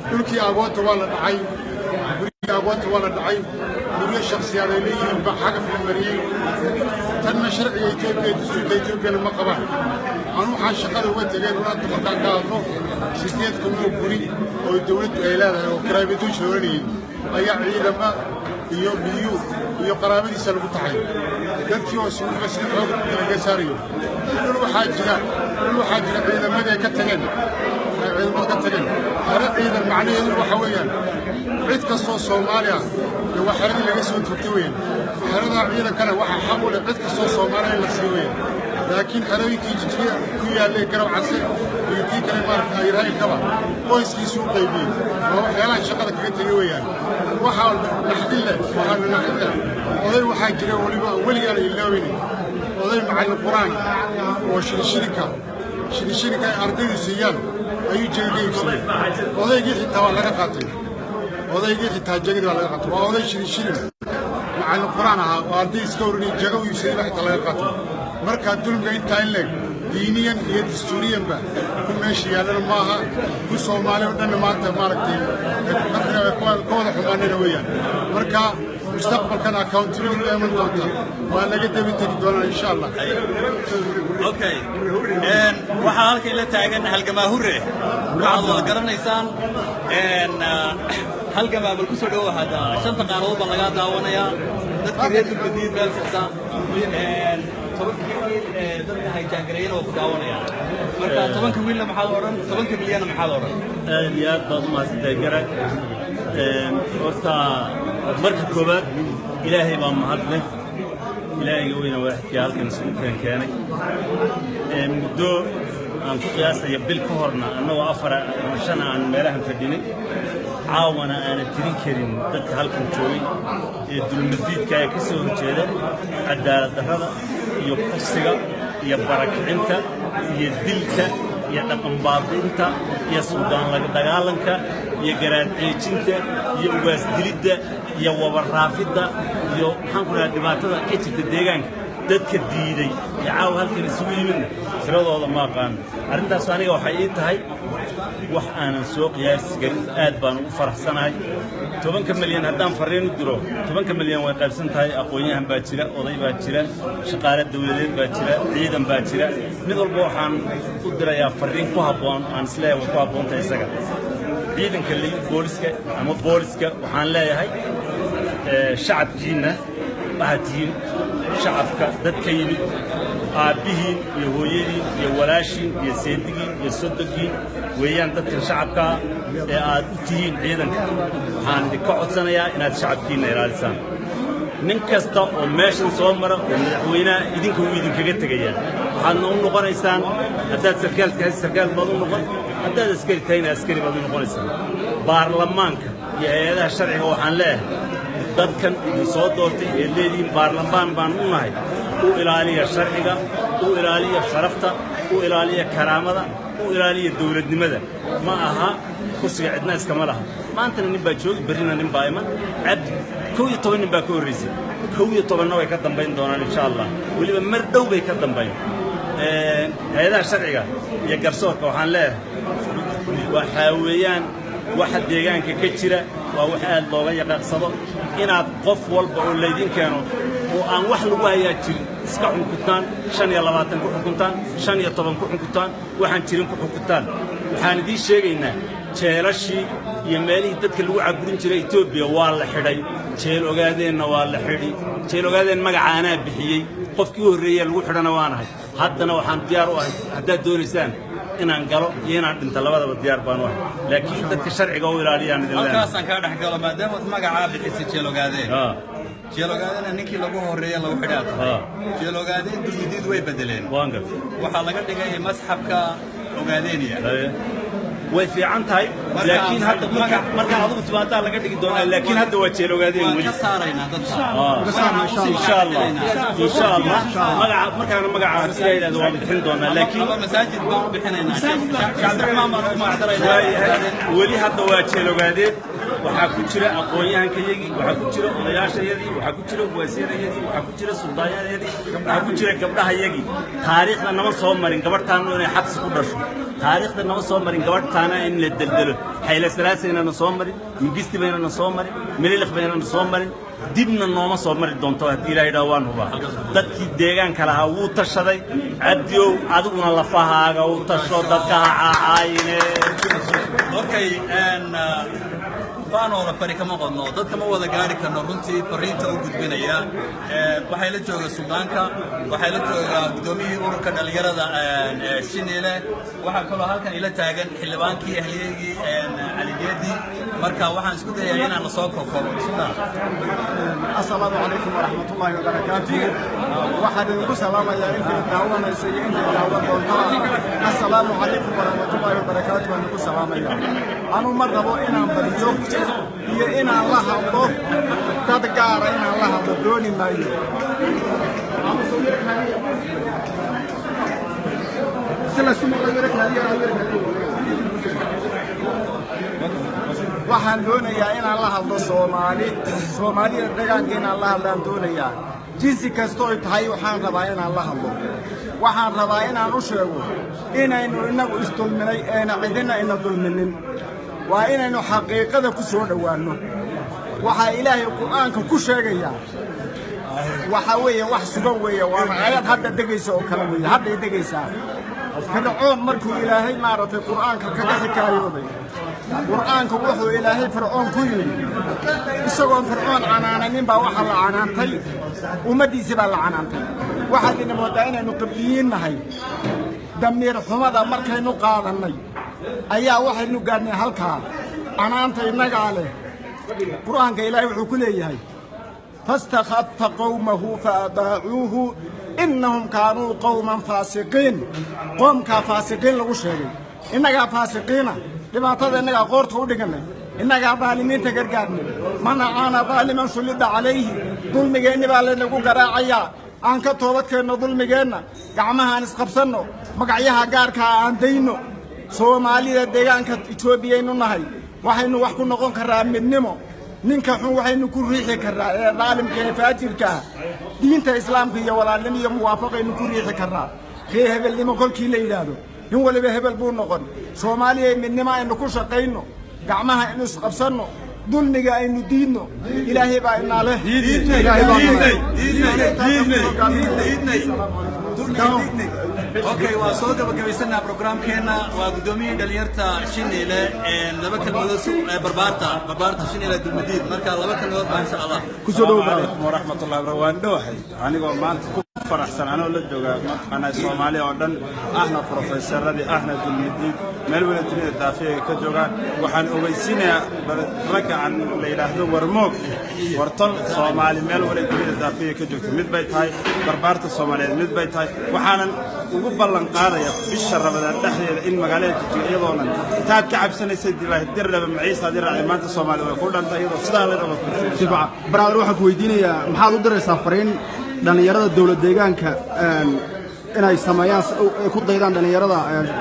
Dhulkii agoonta waa la dhacay, gurigii agoonta waa la dhacay, guryo shakhsiyaad ay leeyihiin baa xagaf la mariyey. Tanna sharciga Etoobiya, dastuurka Etoobiyana ma qabaan. Anu waxaan shaqada uga tegay, runaanta markaan ka hadlo, 8,000 oo guri oo dowladdu ay leedahay oo private oranayay ayaa ciidama iyo biyu iyo qaraabadiisa lagu taxay, dadkii oo suuqa sida xoog laga saarayo. Dhul waxaa jira ciidamadii ay ka tageen, ay ciidamada ka tageen, xero ciidan. Macnaheedu waxa weeyaan cid kastoo Soomaali ah dee waa xeradii laga soo tugtay weeyaan. Xeradaa ciidankana waxaa xaq u leh cid kastoo Soomaaliya in la sii weeyaan, laakiin xerooyinkii Jijiga ku yaallay, Garab Case iyo tii kale maaragta Ayraa'ilkaba, qoyskiisuu qaybiyey. Waa waxyaalaha shaqada kaga tegey weeyaan. Waxaa naxdin leh, waxaana naxdin leh, oday waxaa jira weliba aan weligaan iloobaynin, oday macallin qur-aan oo shilishilinka ay ardaydu siiyaan ayuu jaga ka iibsaday. Odaygii xitaa waa laga qaatay, odaygii xitaa jagadii waa laga qaatay. Waa oday shilishilin macallin qur-aan ahaa oo arday iska oranayay, jaga u iibsaday baa xitaa laga qaatay. Marka dulmiga intaa in leeg diiniyan iyo dastuuriyanba ku meesha yaallana maaha, ku Soomaali oo dhanna maanta maaragtay ka wada xumaanina weeyaan. Marka mustaqbalkan accountability baa iman doonta, waa laga debi tegi doonaa insha Allah. Okay, waxaa halkan la taagan halgamaa Hure, waxaad wada garanaysaan. Halgamaa, bal ku soo dhowow. Hadda shanta qaaradood baa lagaa daawanayaa, dadkii reer Dulmadiid meel kasta, 10-kii wiil ee dadka hayjaangareeyana waa ku daawanayaan. Marka 10-ka wiilna maxaad odhan, 10-ka milyanna maxaad odhan? Aad iyo aad baad u mahadsantahay, Garag. Horta marka koowaad Ilaahay baa mahad leh, Ilaahayga weyna waaxidkii halkan isugu keenay. Muddo aan ku qiyaasaya bil ka horna annagoo afar ama shan aan meelahan fadhinay, caawana aanan tirin karin dadka halkan joogay ee dulmadiidka ee ka soo horjeeda cadaalad darrada iyo kufsiga iyo barakicinta iyo dilka iyo dhaqan baabi'inta iyo suldaan dagaalanka iyo garaad ceejinta iyo ugaasdilidda iyo wabarraafidda iyo maxaan ku dhahaa dhibaatada ka jirta deegaanka. Dadka diiday ee caawa halkan isugu yimidna tiradooda ma aqaano. Arrintaas aniga waxay ii tahay wax aanan soo qiyaasi karin, aad baan ugu faraxsanahay. 10-ka milyan haddaan farriin u diro, 10-ka milyan way qaybsan tahay. Aqoon-yahan baa jira, oday baa jira, shaqaale dawladeed baa jira, ciidan baa jira. Mid walba waxaan u dirayaa farriin ku habboon aan isleeyahay way ku habboon tahay isaga. Ciidanka booliska ama booliska waxaan leeyahay, shacabkiinna waxaad tihiin shacabka dad ka yimid, aabbihiin iyo hooyadiin iyo walaashiin iyo seedigiin iyo sodonkiin weeyaan dadkan shacabkaa ee aad u tihiin ciidanka. Waxaan idinka codsanayaa inaad shacabkiinna ilaalisaan. Nin kasta oo meeshan soo mara oo madaxweynaha idinka wuu idinkaga tegayaa, waxaadna u noqonaysaan, haddaad sarkaal tahay sarkaal baad u noqon, haddaad askari tahayna askari baad u noqonaysaan. Baarlamaanka iyo hay-adaha sharciga waxaan leeyahay Dadkan idin soo doortay ee leedihiin baarlamaan baan u nahay, u ilaaliya sharciga, u ilaaliya sharafta, u ilaaliya karaamada, u ilaaliya dowladnimada. Ma aha kursiga cidna iskama laha. Maantana nin baa joogi, berrina nin baa iman. Cabdi 11 nin baa ka horraysay, 11-na way ka dambayn doonaan insha Allah, weliba mar dhow bay ka dambayn. Hay-adaha sharciga iyo garsoorka waxaan leeyahay, waxaa weeyaan waxa deegaanka ka jira waa wax aad looga yaqaaqsado inaad qof walba oo laydin keeno oo aan wax lagu hayaa jirin iska xunkuntaan, 25 ku xukuntaan, 15 ku xukuntaan, waxaan jirin ku xukuntaan. Waxaan idiin sheegaynaa jeelashii iyo meelihii dadka lagu caburin jiray Etoobiya waa la xidhay. Jeel Ogaadeenna waa la xidhi. Jeel Ogaadeen magacaanaa bixiyey, qofkii u horreeyey lagu xidhana waanahay. Haddana waxaan diyaar u ahay haddaad doonaysaan inaan galo iyo inaan dhinto, labadaba diyaar baan u ahay, laakiin dadka sharciga u ilaaliyaan idin leenahay. Halkaasaan kaa dhex galo, maadaamaad magacaa bixisay Jeel Ogaadeen, Jeel Ogaadena ninkii lagu horreeye lagu xidhaa tahay. Jeel Ogaadeen Dulmidiid way bedeleen, waxaa laga dhigay masxabka Ogaadeeniya. Way fiican tahay, laakiin hadda markaa adigu timaadaa laga dhigi doonaa, laakiin hadda waa Jeel Ogaadeen weli. Waan ka saaraynaa dadka. Insha Allah, insha Allah. Magaca markaana magaca haddii la yidhahdo waan bixin doonaa, laakiin masaajid baan u bixinaynaa, Cabdiraxmaan baan ugu magacdaraynaa. Weli hadda waa Jeel Ogaadeen. Waxaa ku jira aqoon-yahankayagii, waxaa ku jira odayaashayadii, waxaa ku jira uwaasiyadayadii, waxaa ku jira suldaanyadayadii, waxaa ku jira gabdhahayagii. Taariikhda nama soo marin gabadhtaanu inay xabsi ku dhasho, taariikhda nama soo marin gabadhtaana in la deldelo. Xayle Salaasayna soo marin, Mingisti baynana soo marin, Mililikh baynana soo marin, dibna nooma soo mari doonto haddii Ilaah yidhaho. Waan hubaa dadkii deegaanka lahaa wuu tashaday. Cabdiow, adiguna lafahaaga u tasho, dadka ha caacaayine. Okay, faanooda fari kama qodno, dadka ma wada gaari karno runtii fariinta u gudbinaya. Waxay la jooga suldaanka, waxay la joogaa guddoomiyihii ururka dhallinyarada Shiniile, waxaa kaloo halkan ila taagan xildhibaankii ahliyeygii Caligeedi. Marka waxaan isku dayaa inaan lasoo koobkoobo. Suldaan. Asalaamu calaykum waraxmatullaahi wabarakaatuh. Waxaan idinku salaamayaa intii daawanaysa iyo intii daawan doontaa. Assalaamu calaykum waraxmatullaahi wabarakaatu waan idinku salaamayaa. Anu ma rabo inaan badiyo iyo inaan la hadlo dad gaara, inaan la hadlo dooni maayo. Waxaan doonayaa inaan la hadlo Soomaali, Soomaalida deegaanka inaan la hadlaan doonayaa. Jinsi kastoo tahay waxaan rabaa inaan la hadlo. Waxaan rabaa inaan u sheego inaynu innagu isdulminay eena cidina ina dulminin. Waa inaynu xaqiiqada ku soo dhowaanno. Waxaa Ilaahay Qur'aanka ku sheegayaa waxaa weeye wax sugan weeye, waana aayad hadda degaysa oo kale weeye, hadday degaysaa. Fircoon markuu Ilaahay maaragtay Qur'aanka kaga xikaayooday, Qur'aanka wuxuu Ilaahay Fircoon ku yidhi, isagoon Fircoon canaananin baa waxaa la canaantay ummaddiisii baa la canaantay. Waxaad ina moodaa inaynu qibliyiin nahay. Damiir xumada markaynu qaadannay ayaa waxaynu gaadhnay halkaa canaanta innagaa leh. Qur'aanka Ilaahay wuxuu ku leeyahay: fastakhafa qowmahu faadaacuuhu innahum kaanuu qowman faasiqiin. Qoomkaa faasiqiin lagu sheegay, innagaa faasiqiina. Dhibaatada innagaa qoorta u dhigannay, innagaa daalimiinta gargaarnay. Man acaana daaliman sullida calayhi. Dulmigeenni baa laynagu garaacayaa. Aan ka toobadkeenno dulmigeenna, gacmaha aan isqabsanno, magacyaha gaarkaa aan dayno. Soomaalida deegaanka Etoobiyaynu nahay, waxaynu wax ku noqon karraa midnimo. Ninka xun waxaynu ku riixi karraa ee daalimka ee faajirka ah diinta Islaamka iyo walaalnimo iyo muwaafaqaynu ku riixi karraa. Ree hebelnimo kolkii la yidhaahdo nin waliba hebel buu noqon. Soomaaliya midnimo aynu ku shaqayno, gacmaha aynu isqabsanno, dulmiga aynu diidno. Ilaahay baa inaa leh. Ilaahay baa Okay, waa soo gabagabaysanaa programkeena. Waa guddoomiyihii dhalinyarta Shiniile, laba kelmadood barbaarta Shiniile Dulmadiid. Marka laba kelmadood baa insha Allah. Asalaamu calaykum waraxmatullahi wabarakatuh. Waan dhowahay anigoo maanta ku faraxsan anoo la jooga mataqaanaa Soomaali oo dhan, ahna profesaradii, ahna Dulmidiid, meel wala dunida daafiyaga ka joogaan. Waxaan ogeysiinayaa ragga aan la yidhaahdo warmoog wartol Soomaali meel wala dunida daafiyaga ka joogto mid bay tahay, barbaarta Soomaaliyeed mid bay tahay. Waxaanan ugu ballan qaadaya bisha Ramadaan dhexdeeda in magaalada Jigjiga iyadoonan intaad ka cabsanaysay dilaahi dirlaba maciisa haddii raacay maanta Soomaali way ku dhantay iyadoo sidaa la rabo. Si fiican, brother. Waxaan ku weydiinayaa, maxaad u diraysaa fariin dhallinyarada dowlad deegaanka inay sameeyaan, ay ku daydaan dhallinyarada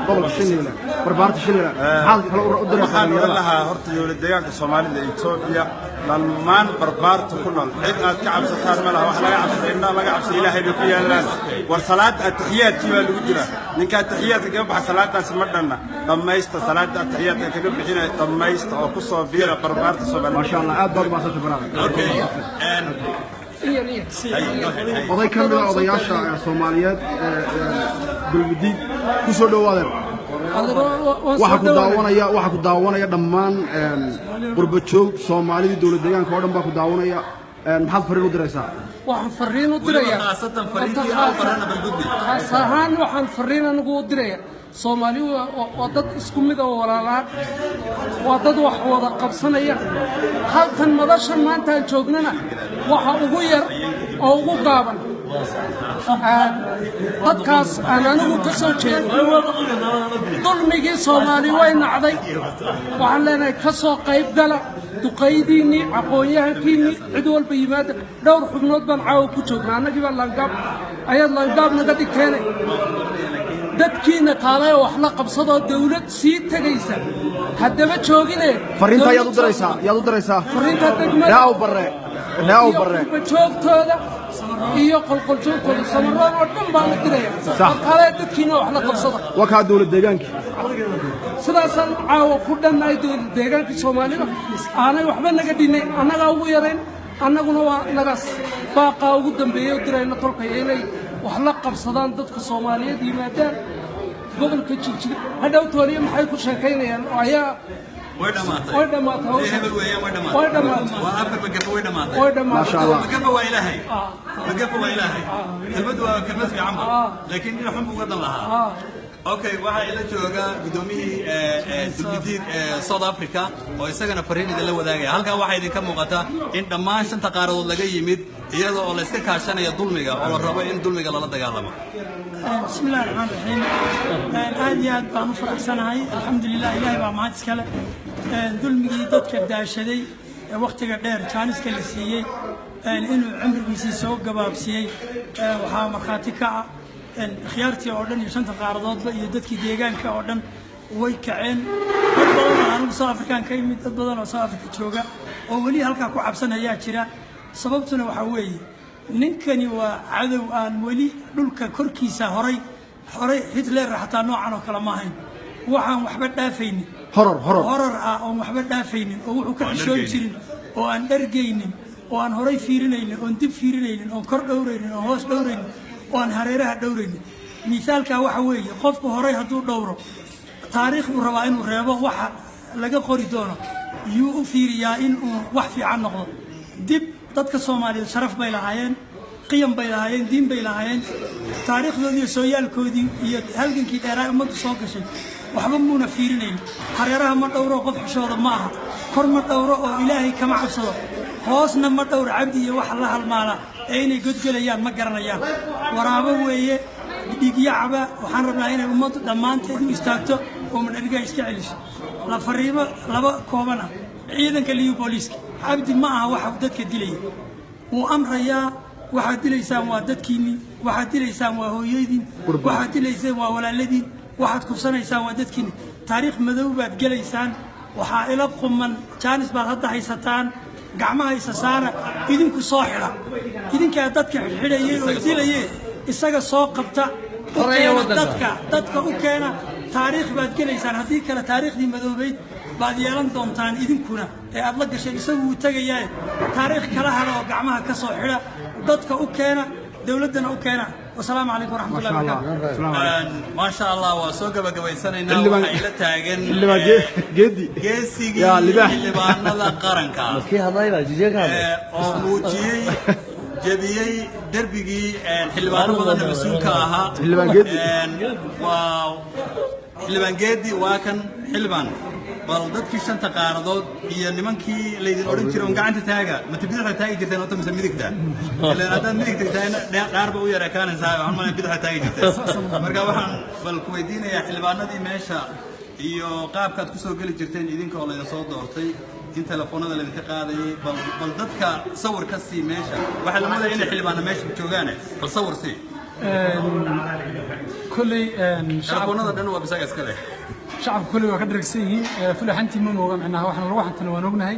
gobolka Shinile, barbaarta Shinile? Maxaad kale u diraysaa Waxaan oran dhallinyarada? lahaa horta dowlad deegaanka Soomaalida Etoobiya dhammaan barbaarta ku nool, cid aad ka cabsataan ma laha. Wax laga cabsada, indhaha laga cabsada Ilaahay bay ku yaallaan. War salaada atixiyaadkii baa lagu jira. Ninka atixiyaadka kaga baxa salaadaasi ma dhanna. Dhammaysta salaada atixiyaadka kaga bixinaya, dhammaysta oo ku soo biira barbaarta Soomaalida. Maasha Allah, aad baad umahadsantay, brother. Oday ka mid a odayaasha Soomaaliyeed ee Dulmidiid, ku soo dhowaadeen. Waxaa ku daawanaya dhammaan qurba joog Soomaalidii dowlad deegaanka oo dhan baa ku daawanaya. Maxaad fariin u diraysaa? Waxaan fariin u dirayaa khaasatan fariintii Awbarana balgudbi. Khaas ahaan waxaan fariin anigu u diraya, Soomaali waa dad isku mid oo walaalaa, waa dad wax wada qabsanaya. Halkan madashan maanta aan joognana waxa ugu yar oo ugu gaaban dadkaas aan anigu ka soo jeedo. Dulmigii Soomaali way nacday. Waxaan leenahay, ka soo qayb gala, duqaydiinnii, aqoon-yahankiinnii, cid walba yimaada. Dhowr xubnood baan caawa ku joognaa. Annagii baa laangaab, ayaad laangaab naga dhigteene. Dadkiina kaalay oo wax la qabsadoo dawlad sii tegaysa haddaba joogine. Fariinta yaad u diraysaa? Yaad u diraysaa? Fariinta degmada Raaw Barre, Raaw Barre. Joogtooda iyo qolqoljoogtooda, Samaroon oo dhan baan la diraya. Kaalay dadkiina wax la qabsada. Waa kaa dowlad deegaankii. Sidaasaan caawa ku dhannahay dowlad deegaankii Soomaalida, aanay waxba naga dhinay, annagaa ugu yarayn, annaguna waa nagaas. Baaqaa ugu dambeeyey u dirayna tolkaya inay wax la qabsadaan dadka Soomaaliyeed, yimaadaan gobolka Jigjiga. Hadhow tooliye maxay ku sheekaynayaan ayaa Way dhamaatay. Way dhamaatay hawsha. Hebel weeyaan, way dhamaatay. Way dhamaatay. Waa afar magafa, way dhamaatay. Way dhamaatay. Maasha Allah. Magafa waa Ilaahay, magafa waa Ilaahay. Kelmaddu waa kelmad fiican ba, laakiin dhinac xun buu uga dan lahaa. Okay, waxaa ila jooga gudoomiyihii Dulmidiid ee South Africa oo isagana fariin idinla wadaagaya. Halkan waxaa idinka muuqata in dhammaan shanta qaaradood laga yimid, iyada oo la iska kaashanaya dulmiga oo la rabo in dulmiga lala dagaalamo. بسم الله الرحمن الرحيم. Aad iyo aad baan u faraxsanahay, alxamdulilah, Ilaahay baa mahad iskale. Dulmigii dadka daashaday ee wakhtiga dheer jaaniska la siiyey inuu cimrigiisii soo gabaabsiiyey waxaa markhaati ka ah khiyaartii oo dhan iyo shanta qaaradoodba iyo dadkii deegaanka oo dhan way kaceen. Dad badan oo anigu South African ka imid, dad badan oo South Africa jooga oo weli halkaa ku cabsanayaa jira. Sababtuna waxaa weeye, ninkani waa cadow aan weli dhulka korkiisa horay horay Hitler xataa noocan oo kale ma ahayn. Waxaan waxba dhaafaynin Horor, horor. Horor ah oon waxba dhaafaynin oo wuxuu ka Oon xishoon dhargaynin. jirin oo aan dhargaynin oo aan horay fiirinaynin, oon dib fiirinaynin, oon kor dhowraynin, oon hoos dhowraynin, oo aan hareeraha dhowraynin. Misaalkaa waxa weeye, qofku horay hadduu dhowro taariikh buu rabaa inuu reebo, waxa laga qori doono yuu u fiiriyaa in uu wax fiican noqdo. Dib dadka Soomaaliyeed sharaf bay lahaayeen, qiyam bay lahaayeen, diin bay lahaayeen, taariikhdoodii iyo sooyaalkoodii iyo halgankii dheeraa ummaddu soo gashay waxba muuna fiirinayn. Hareeraha ma dhowro, qof xishooda ma aha. Kor ma dhowro oo Ilaahay kama cabsado. Hoosna ma dhowro, cabdi iyo waxa la halmaala ee inay godgelayaan ma garanayaan. Waraabo weeye, dhiigyacaba. Waxaan rabnaa inay ummaddu dhammaanteed u istaagto oo madharigaa iska celiso. La fariimo laba kooban ah ciidanka liyu booliiska: Cabdi ma aha waxa dadka dilaya, wuu amrayaa. Waxaad dilaysaan waa dadkiinni, waxaad dilaysaan waa hooyadiin, waxaad dilaysaan waa walaaladiin, waxaad kufsanaysaan waa dadkiinni. Taariikh madow baad gelaysaan. Waxaa ila quman, jaanis baad hadda haysataan, gacmaha isa saara, idinku soo xidha. Idinkaa dadka xidhxidhayay oo dilayee, isaga soo qabta, u keena dadka, dadka u keena. Taariikh baad gelaysaan, haddii kale taariikhdii madoobayd baad yeelan doontaan idinkuna ee aad la gasheen. Isagu wuu tegayaaye, taariikh kala hadha oo gacmaha ka soo xidha, dadka u keena, dowladdana u keena. Wasalaamu calaykum waraxmatullahi wabarakaatu. Maasha Allah, waa soo gabagabaysanaynaa. Xildhibaan- Waxaa ila taagan Xildhibaan Geedi. Geesigii Yaa libaax. xildhibaanada qaranka Kii hadlay baa jijee ka hadlay. Oo muujiyey, jebiyey derbigii xildhibaano badanna mas-uulka ahaa. Xildhibaan Geedi. Waa xildhibaan Geedi, waa kan xildhibaan. Bal dadkii shanta qaaradood iyo nimankii laydin odhan jiray un gacanta taaga, mate bidixda taagi jirteen horta mise midigta? Ilaan haddaad midigta taagna dhaarba u yar ekaanaysaa, waxaan malaya bidixda taagi jirteen. Marka waxaan bal ku weydiinayaa xildhibaanadii meesha iyo qaabkaad kusoo geli jirteen idinkoo laydin soo doortay, in telefoonada laydinka qaadayay. Bal dadka sawir ka sii meesha. Waxaa la moodaya inay xildhibaana meesha joogaane, bal sawir sii. Kolley telefoonada dhan waa bisaga iska leh. Shacabku kolley waa ka dharagsan yihiin. Fulaxantii ma mooga, micnaha waxna lagu xantana waan ognahay.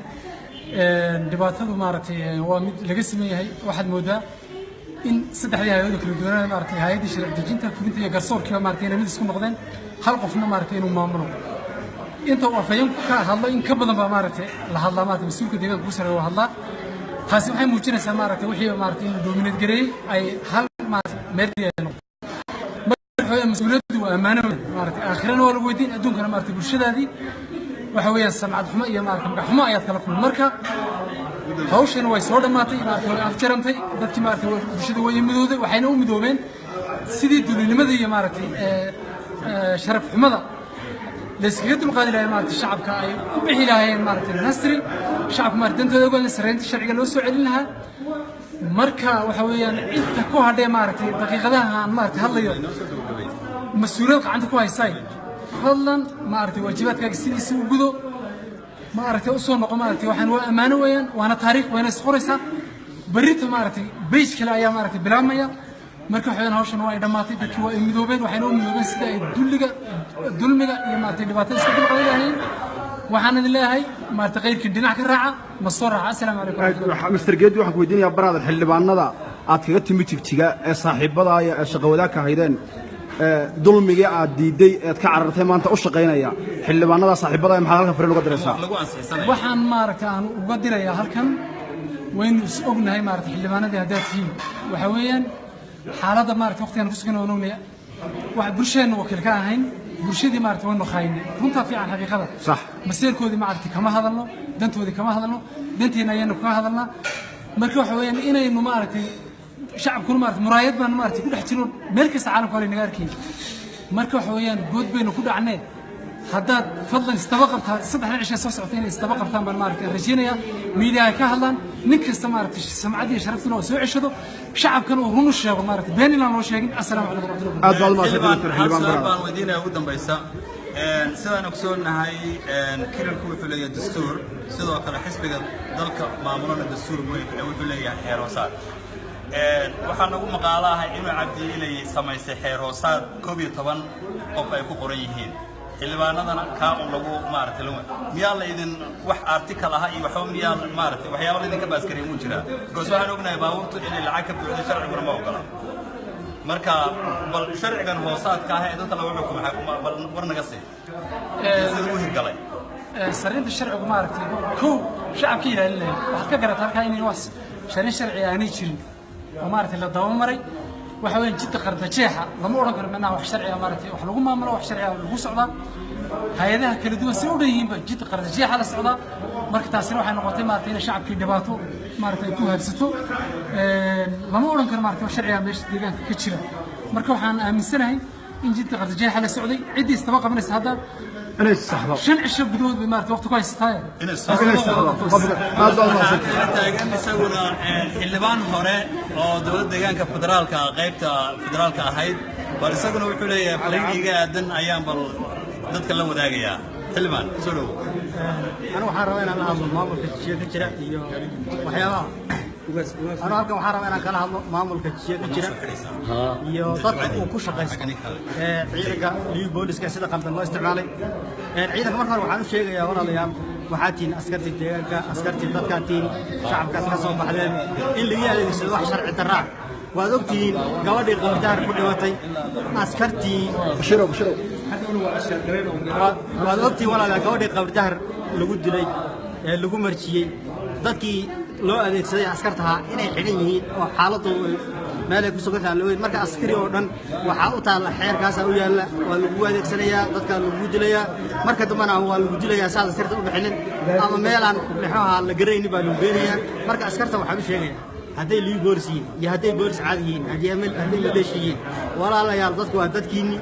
Dhibaatadu maaragtay waa mid laga siman yahay. Waxaad moodaa in saddexdii hay-adood kala duwanaa, maaragtay hay-addii sharci dejinta, fulinta iyo garsoorkiiba, maaragtay inay mid isku noqdeen, hal qofna maaragtay inuu maamulo. Inta uu afhayeenku ka hadlo in ka badan baa maaragtay la hadlaa, maaragtay mas-uulka deegaanka ku sarreeya waa hadlaa. Taasi waxay muujinaysaa maaragtay wixii maaragtay in dominate gareeyey ay hal maaragtay meel keliya ay noqoto. Marka waxa mas-uuliyaddu waa ammaano weyn, maaragtay aakhirana waa lagu weydiin, adduunkana maaragtay bulshadaadii waxa weeyaan samcad xumo iyo maaragtay magac xumo ayaad kala kulmi. Marka hawshani way soo dhammaatay, maaragtay way afjarantay. Dadkii maaragtay bulshada way midowday, waxayna u midoobeen sidii dulinimada iyo maaragtay sharaf xumada layskaga dulqaadi lahaa, maaragtay shacabka ay u bixi lahaayeen maaragtay nasri, shacabka maaragtay dantooda ogaan, sarreynta sharciga loo soo celin lahaa. Marka waxa weeyaan inta ku hadhee maaragtay daqiiqadaha aan maaragtay hadlayo, mas-uuliyad gacanta ku haysay, fadlan maaragtay waajibaadkaaga sidiisa u gudo, maaragtay u soo noqo. Maaragtay waxaan waa ammaano weeyaan, waana taariikh, wayna isqoraysaa. Berrita maaragtay beyj kale ayaa maaragtay bilaabmaya. Marka waxa weeyaan hawshan waa ay dhammaatay, dadkii waa ay midoobeen, waxayna u midoobeen sida ay dulliga, dulmiga iyo maaragtay dhibaatada iska dulqaadi lahaayeen. Waxaan idin leeyahay maaragtay qayrkii dhinac ka raaca ma soo raaca. Assalaamu calaykum waraxmatullahi. Mr. Geedi, waxaan ku weydiinayaa baraada xildhibaanada aad kaga timi Jigjiga ee saaxiibadaaya ee shaqo wadaagka haydeen, ee dulmigii aad diiday eed ka carartay maanta u shaqaynaya, xildhibaanada saaxiibadaaya maxaad halkan fariin uga diraysaa? Waxaan maaragtay aan uga dirayaa halkan, waynu is ognahay maaragtay xildhibaanadii haddaad tihiin, waxa weeyaan xaaladda maaragtay waqtigan ku sugan waan ognahay. Wax bulshadeenna wakiil ka ahayn, bulshadii maaragtay waynu khaynay. Runtaa fiican, xaqiiqada sax. Masiirkoodii maaragtay kama hadalno, dantoodii kama hadalno, danteena ayaanu kaga hadalnaa. Marka waxa weeyaan inaynu maaragtay shacabkuna maaragtay muraayad baan maaragtay ku dhex jirno, meel kasta caalamka waa laynaga arkayay. Marka waxa weeyaan good baynu ku dhacnee, haddaad fadlan isdaba qabtaa saddexda cisha soo socota, inay isdaba qabtaan baan maaragtay rajaynayaa. Miidiyaha ka hadlaan, nin kasta maaragtay samcad iyo sharaftuna oo soo ceshado, shacabkana uu run u sheego, maaragtay been inaan loo sheegin. Assalaamu calaykum waraxmatullahi. Aad baad umahadsantahay, Hal Mr. Xildhibaan su'aal Baraada. baan weydiinaya ugu dambaysa. Sidaan ogsoonnahay, kirilku wuxuu leeyahay dastuur, sidoo kale xisbiga dalka maamulana dastuur weyn ee wuxuu leeyahay xeer hoosaad. Waxaa nagu maqaalo ah inuu Cabdi Ilay samaystay xeer hoosaad 11 qof ay ku qoran yihiin, xildhibaanadana kaa un lagu maaragtay lagu miyaa la idin wax article aha iyo waxba miyaa maaragtay waxyaaba laydinka baaskaray muu jiraa? Because waxaan ognahay baabuurtu inay lacag ka buuxdo, sharciguna ma ogola. Marka bal sharcigan hoosaadka ah ee dadka lagu xukumay bal war naga sii sida u hirgalay. Sarrinta sharcigu maaragtay kow shacabka ilaalinaya. Waxaad ka garataa halkaa inay wax sharin sharci aanay jirin oo maaragtay la dabamaray. Waxa weeyaan jidka qardajeexa lama odhan karo micnaha wax sharciga maaragtay wax lagu maamulo, wax sharciga lagu socdaa. Hay-adaha kala duwan si u dhan yihiinba jidka qardajeexa la socdaa. Marka taasina waxay noqotay maaragtay inay shacabkii dhibaato maaragtay ay ku habsato. Lama odhan karo maaragtay wax sharciga meesha deegaanka ka jira. Marka waxaan aaminsanahay in jidka qardajeexa la socday, ciddii istaba qabanaysa hadda inay saxdo 5 cisho gudahood bay maaragtay waqti ku haysataa. Inay saxdo. Aad baad umahadsantahay. Waxaa taagan isaguna xildhibaan hore oo dowladda deegaanka federaalka qaybta federaalka ahayd. Bal isaguna wuxuu leeyahay fariin iga aadan ayaan bal dadka la wadaagayaa. Xildhibaan, soo dhowo. Anigu waxaan rabaa inaan la hadlo maamulka Jishiya ka jira iyo waxyaabaha. Anigu halkan waxaan rabaa inaan kala hadlo maamulka Jishiya ka jira iyo dadka uu ku shaqaysto ee ciidanka liyu booliska sida qaldan loo isticmaalay. Ciidanka marka hore waxaan u sheegayaa, walaalayaal, waxaad tihiin askartii deegaanka, askartii dadkaad tihiin, shacabkaad ka soo baxdeen. In laga adeegsado wax sharci darraa, waad ogtihiin gabadhii Qabitaar ku dhimatay askartii. Bashirow, Bashirow. Waad ogtihiin walaalayaal gabadhii Qabridahar lagu dilay ee lagu marjiyey, dadkii loo adeegsaday askartaha inay xidhan yihiin oo xaaladdu meel ay ku sugan tahay loo. Marka askari oo dhan waxaa u taalla xeerkaasaa u yaalla, waa lagu adeegsanayaa, dadkaa lagu dilayaa, marka dambena waa lagu dilayaa saad askarta u bixinin ama meelaan lexoha la garaynin baa lagu geenayaa. Marka askarta waxaan u sheegayaa, hadday liyu boolis yihiin iyo hadday boolis caadi yihiin, haddii hadday maleeshi yihiin, walaalayaal, dadku waa dadkiinni.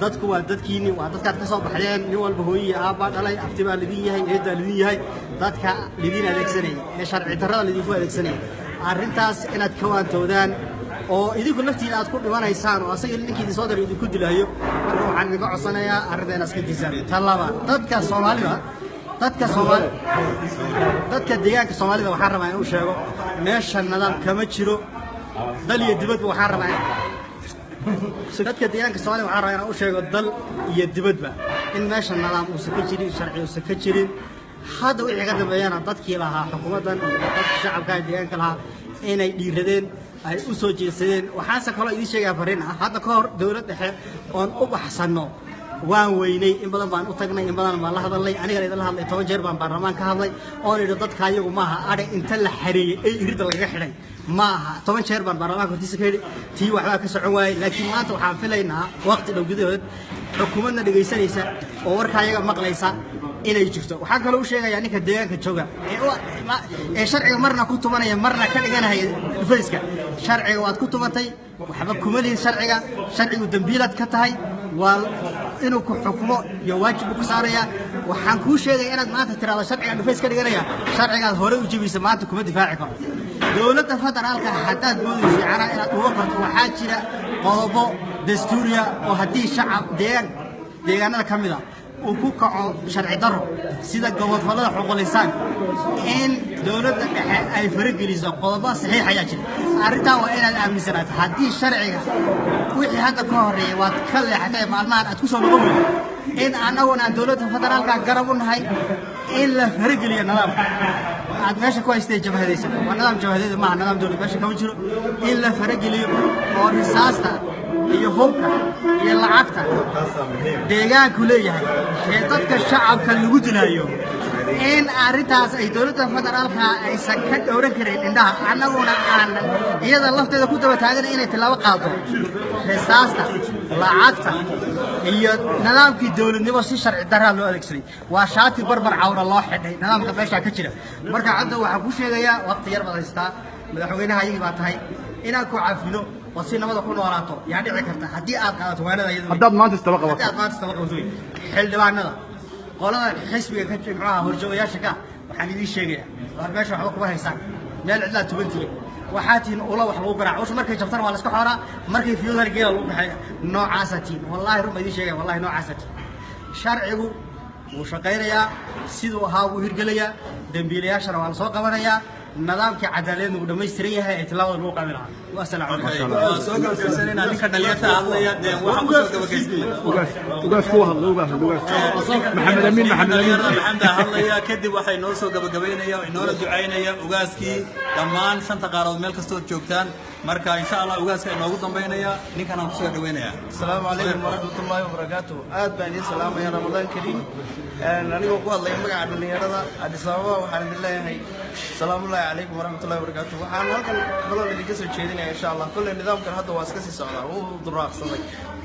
Dadku waa dadkiinni, waa dadkaad ka soo baxdeen. Nin walba hooyiyi aabbaa dhalay, abti baa lidin yahay, eeddaa lidin yahay. Dadka lidin adeegsanaya ee sharci darrada lidinku adeegsanaya, arrintaas inaad ka waantoodaan oo idinku laftiina aad ku dhimanaysaan oo asaga ninkii idin soo diray idinku dilayo. Marka waxaan idinka codsanayaa arrinta inaad iska disaan. Ta labaad, dadka Soomaalida, dadka Soomaali, dadka deegaanka Soomaalida waxaan rabaa inuu sheego meesha nidaam kama jiro, dal iyo dibadba. Waxaan rabaa dadka deegaanka Soomaalida, waxaan rabaa inaan u sheego dal iyo dibadba in meesha nidaam uusan ka jirin, sharci uusan ka jirin. Hadda wixii ka dambeeyana dadkii lahaa xukuumaddan iyo dadka shacabka ee deegaanka lahaa inay dhiiradeen, ay u soo jeedsadeen. Waxaanse kaloo idiin sheegaya farriin ah: hadda ka hor dowlad dhexe oon u baxsanno waan weynay. In badan baan u tagnay, in badan baan la hadalnay. Anigana idin la hadlay, 10 jeer baan baarlamaan ka hadlay oon idhi dadka ayagu maaha adhe inta la xareeyey ay iridda lagaga xidhay ma aha. 10 jeer baan baarlamaanka hortiisa ka yidhi, tii waxbaa ka socon waayey. Laakiin maanta waxaan filaynaa waqti dhow gudahood xukuumadna dhegaysanaysa oo warka ayaga maqlaysa inay jirto. Waxaan kaloo u sheegayaa ninka deegaanka jooga ee sharciga marna ku tumanaya, marna ka dhiganaya dhufayska: sharciga waad ku tumantay, waxba kuma lihin sharciga. Sharcigu dembiilaad ka tahay, waa inuu ku xukumo iyo waajib buu ku saaraya. Waxaan kuu sheegaya inaad maanta tiraahdo sharciga dhufays ka dhiganaya, sharcigaad hore u jebisa maanta kuma difaaci karo. Dowladda federaalka haddaad moodayso yacnaa inaad uga qorto, waxaa jira qodobo dastuuriya oo haddii shacab deegaan deegaanada ka mid a uu ku kaco sharci darro sida gobodfallada xuquuqul insaanka, in dowladda dhexe ay farageliso. Qodobo saxiix ayaa jira. Arrintaa waa inaad aaminsanaato. Haddii sharciga wixii hadda ka horreeyay waad ka leexatay, maalmahan aad ku soo noqon weydo, in annaguna aan dowladda federaalka garab u nahay in la farageliyo nidaamka aad meesha ku haystay jabhadaysan. Waa nidaam jabhadeed, maaha nidaam dowlad, meesha kama jiro. In la farageliyo oo risaasta iyo hubka iyo lacagta deegaanku leeyahay ee dadka shacabka lagu dilaayo, in arrintaas ay dowladda federaalka aysan ka dhowran karin indhaha, annaguna aan iyada lafteeda ku daba taagan inay tillaabo qaado. Risaasta, lacagta iyo nidaamkii dowladnimo si sharci daraa loo adeegsaday waa shaati barbar cawra loo xidhay nidaamka meeshaa ka jira. Marka cadda waxaan ku sheegayaa, waqti yar baad haystaa, madaxweynaha ayagii baa tahay. Inaad ku cafino oo si nabada ku noolaato yaa dhici karta haddii aad qaadato waanada iyada. Haddaad maanta istaba qabato. Haddii aad maanta istaba qabato wey. Xildhibaanada qolada xisbiga ka muxuaha horjoogayaasha ka, waxaan idiin sheegayaa, waar meesha waxba kuma haysaan, meel cidlaa tuban tihin. Waxaa tihiin ula wax lagu garaaco. Usha markay jabtana waa la iska xooraa, markay fiyodana geela lagu kaxeeya. Noocaasaa tihiin, wallaahi run baa idiin sheegaya, wallahi noocaasaa tihiin. Sharcigu wuu shaqaynayaa, siduu ahaa wuu hirgelayaa, dembiilayaashana waa la soo qabanayaa, nidaamkii cadaaladeedna wuu dhammaystiran yahay ee tillaabada lagu qaadi lahaa. Wasalaamu calaykum. Waan soo gabagabaysanayna. Ninka dhalinyarta hadlaya dee waxaan kusoo gabagaysnay Ugaas ku hadla, ugaas, ugaas Maxamed Amiin, Maxamed Amiin. Maxamed baa hadlaya. Kadib waxay noo soo gabagabaynaya oo inoona ducaynaya ugaaskii dhammaan shanta qaaradood meel kastood joogtaan. Marka insha Allah ugaaska inoogu dambaynaya, ninkan aan kusoo dhaweynaya. Asalaamu calaykum waraxmatullaahi wabarakaatuh. Aad baan idiin salaamaya, Ramadaan kariim. Anigoo ku hadlaya magaca dhallinyarada Addis Ababa, waxaan idin leeyahay salaamullaahi calaykum waraxmatullahi wabarakaatuh. Waxaan halkan kaloo idinka soo jeedinaya, insha Allah, kolley nidaamkan hadda waa iska sii socdaa, wuu duraaqsaday.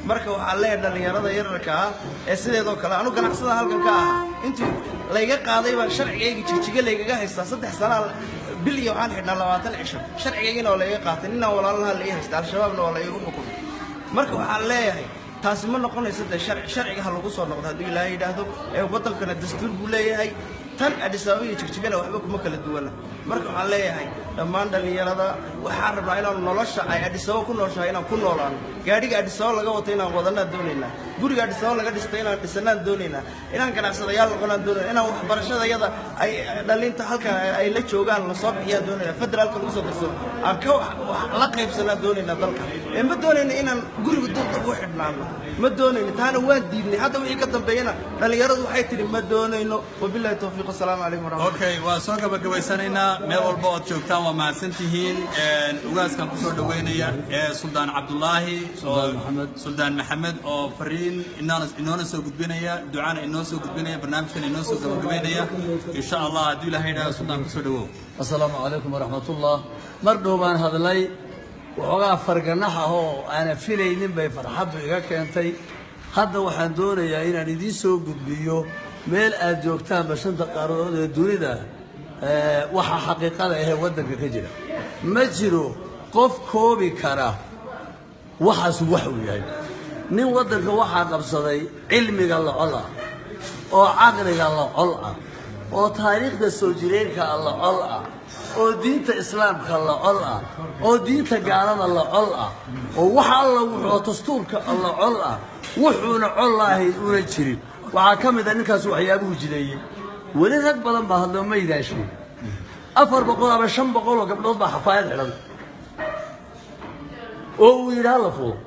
Marka waxaan leeyahay dhallinyarada yararka ah ee sideedoo kale anu ganacsada halkan ka ahaa, intii layga qaaday baa sharcigayga Jigjiga laygaga haystaa. 3 sanaa bil iyo waxaan xidhnaa 20 cisho, sharcigaygina waa layga qaatay, ninaan walaalnaha la ii haysta, Al-Shabaabna waa la iigu xukumay. Marka waxaan leeyahay taasi ma noqonayso dee sharci. Sharciga ha lagu soo noqdo hadduu Ilaahay yidhaahdo. Ee waddankana dastuur buu leeyahay, tan Addis Ababa iyo Jigjigana waxba kuma kala duwana. Marka waxaan leeyahay dhammaan dhallinyarada, waxaan rabnaa inaan nolosha ay Addis Ababa ku nooshahay inaan ku noolaano. Gaadhiga Addis Ababa laga wato inaan wadanaan doonaynaa, guriga Addis Ababa laga dhistay inaan dhisanaan doonaynaa, inaan ganacsadayaal noqonaan doonaynaa, inaan waxbarashadayada ay dhalinta halkan ay la joogaan lasoo bixiyaan doonaynaa, federaalka lagu soo darsado aan ka wax la qaybsanaan doonaynaa dalka. Ee ma doonayna inaan guriga dulda u xidhnaano, ma doonayno, taana waan diidnay. Hadda wixii ka dambeeyana dhallinyaradu waxay tidhi ma doonayno. Wabillahi towfiiq, wasalaamu calaykum waraxmatullahi. Okay, waa soo gabagabaysanaynaa. Meel walba ood joogtaan waa mahadsantihiin. Ugaaskan kusoo dhaweynaya ee Suldaan Cabdulaahi, Suldaan Maxamed, oo fariin inoona soo gudbinaya, ducana inoo soo gudbinaya, barnaamijkan inoo soo gabagabaynaya insha Allah hadduu Ilaahay yidhahdo. Suldaan, kusoo dhawow. Asalaamu calaykum waraxmatullah. Mar dhow baan hadlay, waxoogaa farganax ah oo aanan filaynin bay farxaddu iga keentay. Hadda waxaan doonayaa inaan idiin soo gudbiyo meel aad joogtaanba shanta qaaradood ee dunida waxa xaqiiqada ahee waddanka ka jira. Ma jiro qof koobi kara waxaasu wax uu yahay. Nin waddanka waxaa qabsaday cilmiga la col ah, oo caqliga la col ah, oo taariikhda soo jireenka la col ah, oo diinta islaamka la col ah, oo diinta gaalada la col ah, oo wax alla wuxuu dastuurka la col ah, wuxuuna col lahayn una jirin. Waxaa ka mid ah ninkaas waxyaabuhu jideeyey. Weli rag badan baa hadlo ma idaashay. 400 ama 500 oo gabdhood baa xafaayad xidhan oo uu yidhi hala fuulo.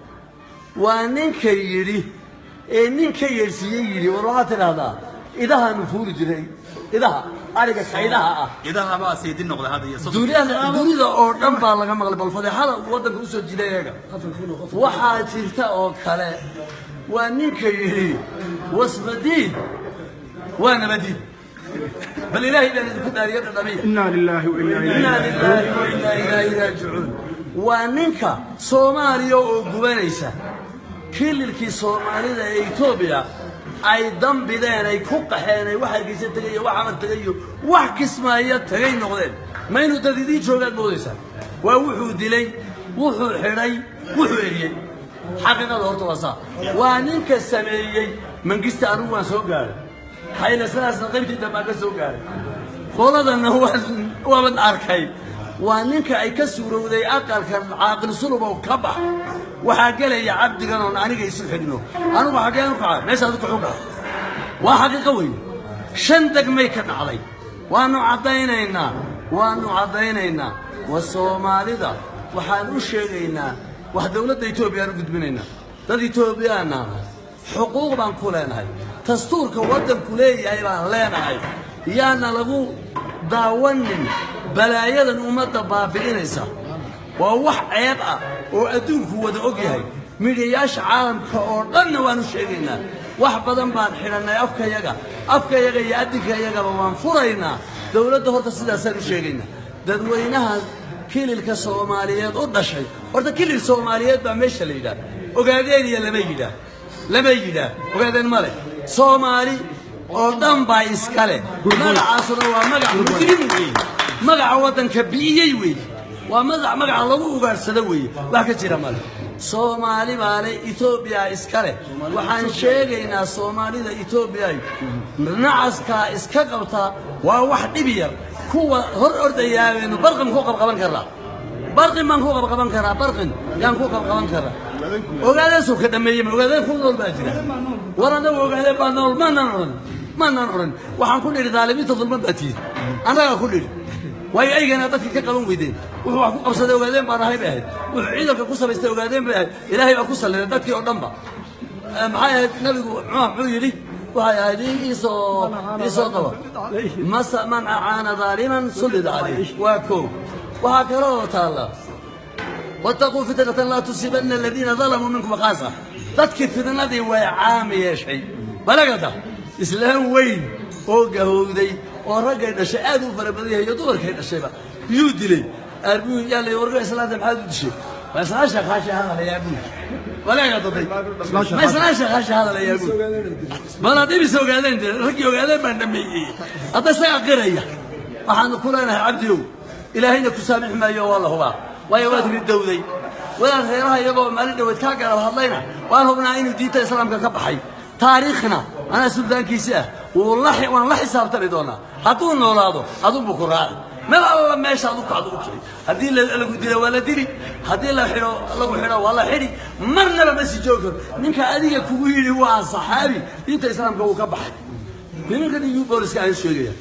Waa ninka yidhi ee ninka yeedhsiiyey yidhi, war waxaad tidhaahdaa idahaanu fuuli jiray, idaha ariga kaydaha ah, idaha baa seedin noqda hadda iyo dunida oo dhan baa laga maqlay. Bal fadeexada uu waddanka usoo jiday eega. Waxaa jirta oo kale waa ninka yidhi wasmadiid waa nabadiid. Bal ilaahay baan idinku dhaariyo dhadhamiya. Innaa lillaahi wa innaa Innaa lillaahi wa innaa ilaahi raajicuun. Waa ninka Soomaaliya oo gubanaysa, kililkii Soomaalida ee Etoobiya ay dambideen, ay ku qaxeen, ay wax Hargeysa tegay iyo wax Amar tegay iyo wax Kismaayo tegay noqdeen. Ma inuu dad idiin joogaad moodaysaa? Waa wuxuu dilay, wuxuu xidhay, wuxuu eriyey. Xaqiiqada horta waa saa. Waa ninka sameeyey Mangista. Anigu waan soo gaaray, Xayla sidaasna qaybtii dambaan ka soo gaaray, qoladana waaban arkay. Waa ninka ay ka suurowday aqalkan Caaqil Sulubow ka bax, waxaa gelaya cabdigan oon aniga isu xidhno. Anigu xaggeen u kaca? Meeshaad u kaxu kaca waa xaqiiqo weyn. 5 degmay ka dhacday, waanu caddaynaynaa, waanu caddaynaynaa. Wa Soomaalida waxaan u sheegaynaa, wax dowladda Etoobiyaan u gudbinaynaa. Dad Etoobiyaana xuquuq baan ku leenahay, dastuurka waddanku leeyahay baan leenahay. Yaana lagu daawanin balaayadan ummadda baabi'inaysa. Waa wax ceeb ah oo adduunku wada og yahay. Midhayaasha caalamka oo dhanna waanu sheegaynaa. Wax badan baan xidhannay afkayaga, afkayaga iyo addinkayagaba waan furaynaa. Dowladda horta sidaasaan u sheegaynaa. Dadweynaha kililka Soomaaliyeed u dhashay, horta kilil Soomaaliyeed baa meesha la yidhaah, Ogaadeeniya lama yidhaah, lama yidhaah Ogaadeen ma leh, Soomaali oo dhan baa iska leh. Magacaasuna waa magac mujrim weeye, magaca waddanka bi'iyey weeye, waa magac magaca lagu ugaadhsado weeye, wax ka jira male. Soomaali baa leh, Etoobiya iska leh. Waxaan sheegaynaa Soomaalida Etoobiya nacaskaa iska qabtaa waa wax dhib yar. Kuwa hor ordayaabaynu barqin ku qabqaban karnaa, barqin baan ku qabqaban karaa, barqin yaan ku qabqaban karaa. Ogaadeen soo ka dhameeyey, ma ogaadeen ku nool baa jira? War annagu ogaadeen baa nool maanaan odhan, maanaan odhan. Waxaan ku nidhi daalimiinta dulman baa tihin, annagaa ku nidhi. Waayo aygana dadkii ka qaban weydeen. Wuxuu wax ku qabsaday ogaadeen baan ahay bay ahayd, wuxuu ciidanka ku samaystay ogaadeen bay ahayd. Ilaahay baa ku salliday dadkii oo dhanba. Maxay ahayd nabigu muxuu yidhi? Waxay ahayd iisoo qaba masa man acaana daaliman sullida calayh. Waa koow. Waxaa kaloo taalla wattaquu fitnatan laa tusiibanna aladiina dalamuu minkum khaasa. Dadkii fitnadii way caam yeeshay. Balagada islaam weyn oo gahowday oo raggay dhashay aad u fara badan yahay iyo dumarkay dhashayba yuu dilay. Arbuu yaa la wargo islaanta maxaad u dishay? Waa islaan shaqaashi hadalayaa buu. Walaga daday ma islaan shaqaashi hadalayaa buu. Bal haddii bis ogaadeen dee raggii ogaadeen baan dhameeyey. Hadda isagaa qiraya. Waxaanu ku leenahay cabdiow, ilaahayna ku saamixi maayo, waa la hubaa, waayo waad ridowday. Wadaad reeraha iyagoo maalin dhaweed kaa garab hadlayna waan hubnaa inuu diinta islaamka ka baxay. Taariikhna anaa suldaankiisi ah, wuu la waan la xisaabtami doonaa. Hadduu noolaado adunbuu ku raaci meel alla meesha adu kacdo u kici. Haddii lagu dilo waa la dili, haddii la xidho lagu xidho waa la xidhi, marnaba ma sii joogi karo. Ninka adiga kugu yidhi waa saxaabi diinta islaamka wuu ka baxay. Nimanka dhigu booliska aan sheegaya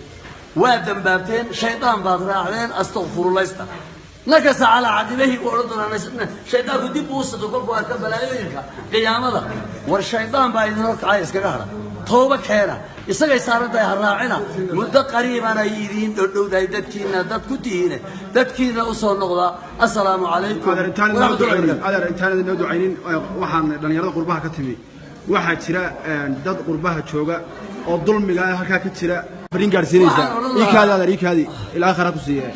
waa dambaabteen, shaydaan baad raacdeen. Astakfirulaysta nakasa calaa cadibahi uu odhan doonaa shaydaanku dib uu sado kolkuu arka balaayooyinka qiyaamada. War shaydaan baa idin horkacaya, iskaga hadha, tooba keena, isagay saaran tahay ha raacina. Muddo qariibana idiin dhodhowdahay, dadkiina dad ku tihiine dadkiina u soo noqda. Assalaamu calaykum. Adeer, intaanad inoo ducaynin, waxaan dhallinyarada qurbaha ka timi, waxaa jira dad qurbaha jooga oo dulmiga halkaa ka jira fariin gaadhsiinaysaa. Iikaadi adeer, iikaadi, ilaa akhira ku siiye.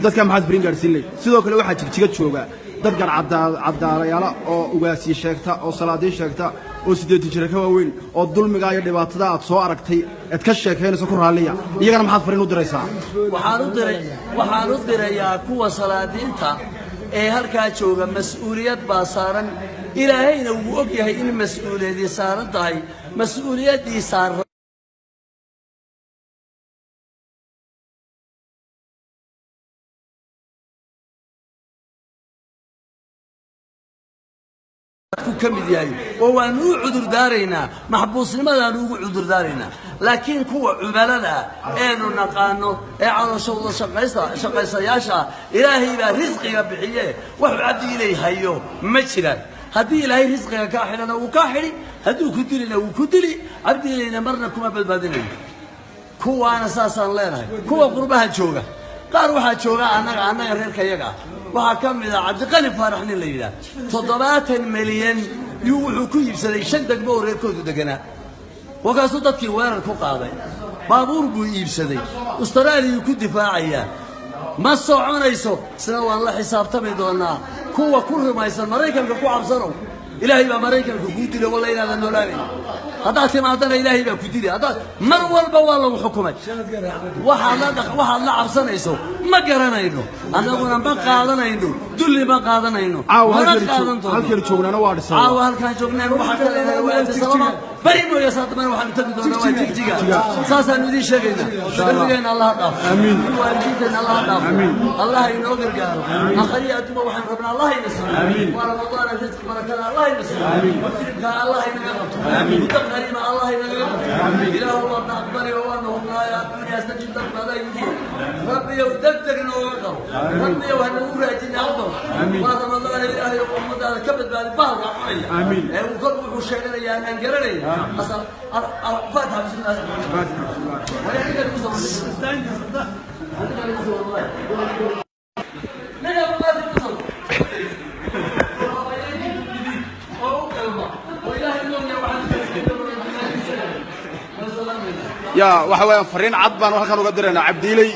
Dadka maxaad fariin gaadhsiin lay? Sidoo kale waxaa Jigjiga jooga dad gar caddaalayaala oo ugaasiye sheegta oo salaadiin sheegta oo 80 jira ka waaweyn oo dulmiga iyo dhibaatada aad soo aragtay eed ka sheekaynayso ku raalliya. Iyagana maxaad fariin u diraysaa? Waxaan u dirayaa kuwa salaadiinta ee halkaa jooga, mas-uuliyad baa saaran. Ilaahayna wuu og yahay in mas-uuliyadii saaran tahay, mas-uuliyaddii saaran ka mid yahay oo waanu u cudur daaraynaa, maxbuusnimadaanu ugu cudur daaraynaa. Laakiin kuwa cumalada ah eenu naqaano ee calooshooda shaqaysayaasha ah, Ilaahay baa risqiga bixiye, waxuu Cabdi Ilay hayo ma jiraan. Haddii Ilaahay risqiga kaa xidhana wuu kaa xidhi, hadduu ku dilina wuu ku dili. Cabdi Ilayna marna kuma badbaadinayo kuwaana, saasaan leenahay. Kuwa qurbaha jooga qaar waxaa jooga annaga reerka yaga ah, waxaa ka mid ah Cabdiqani Faarax nin la yidhaah, 70 milyan yuu wuxuu ku iibsaday 5 degmo oo reerkoodu deganaa. Wakaasuu dadkii weerar ku qaaday, baabuur buu iibsaday, Austraaliyuu ku difaacayaa. Ma soconayso, isna waan la xisaabtami doonaa. Kuwa ku rumaysan Maraykanka ku cabsanow, Ilaahay baa Maraykanka kuu dilo, walla inaadan noolaanayn. Haddaad timaadana Ilaahay baa ku dili. Haddaad mar walba waa lagu xukumay. Waxaad la cabsanayso ma garanayno, annaguna ma qaadanayno dulli, ma qaadanayno, mana qaadan doono. Halkan joognaana waa dhisay. Caawa halkaan joognaan waxaa ka leenahay waa Addis Ababa, bari mooya saadamana waxaanu tegi doonaa waa Jigjiga. Saasaanu idiin sheegaynaa. Dembigeena Allah dhaaf, waalidiinteena Allah dhaaf, Allah inoo gargaaro. Akhriya adduuma waxaan rabnaa Allah ina siiyo. Waa Ramadaan, rizqi barakada Allah ina siiyo, mujrimka Allah inaga qabto, muddo qariiba Allah inaga qabto. Ilaahu waadna aqbali oo waana hubnaaya, adduunya astajib dalbadaa yidhi. Rabbiyow degdeg nooga qabo, Rabbiyow hanagu raajin aqbal. Waa Ramadaan, Ilaahay oo ummadaada ka badbaadi bahalka cunaya ee uu kor wuxuu sheeganayaa aan garanay. Asal Faatixa, bismillah. Ya waxa weeyaan fariin cad baan halkan uga diraynaa Cabdiiley.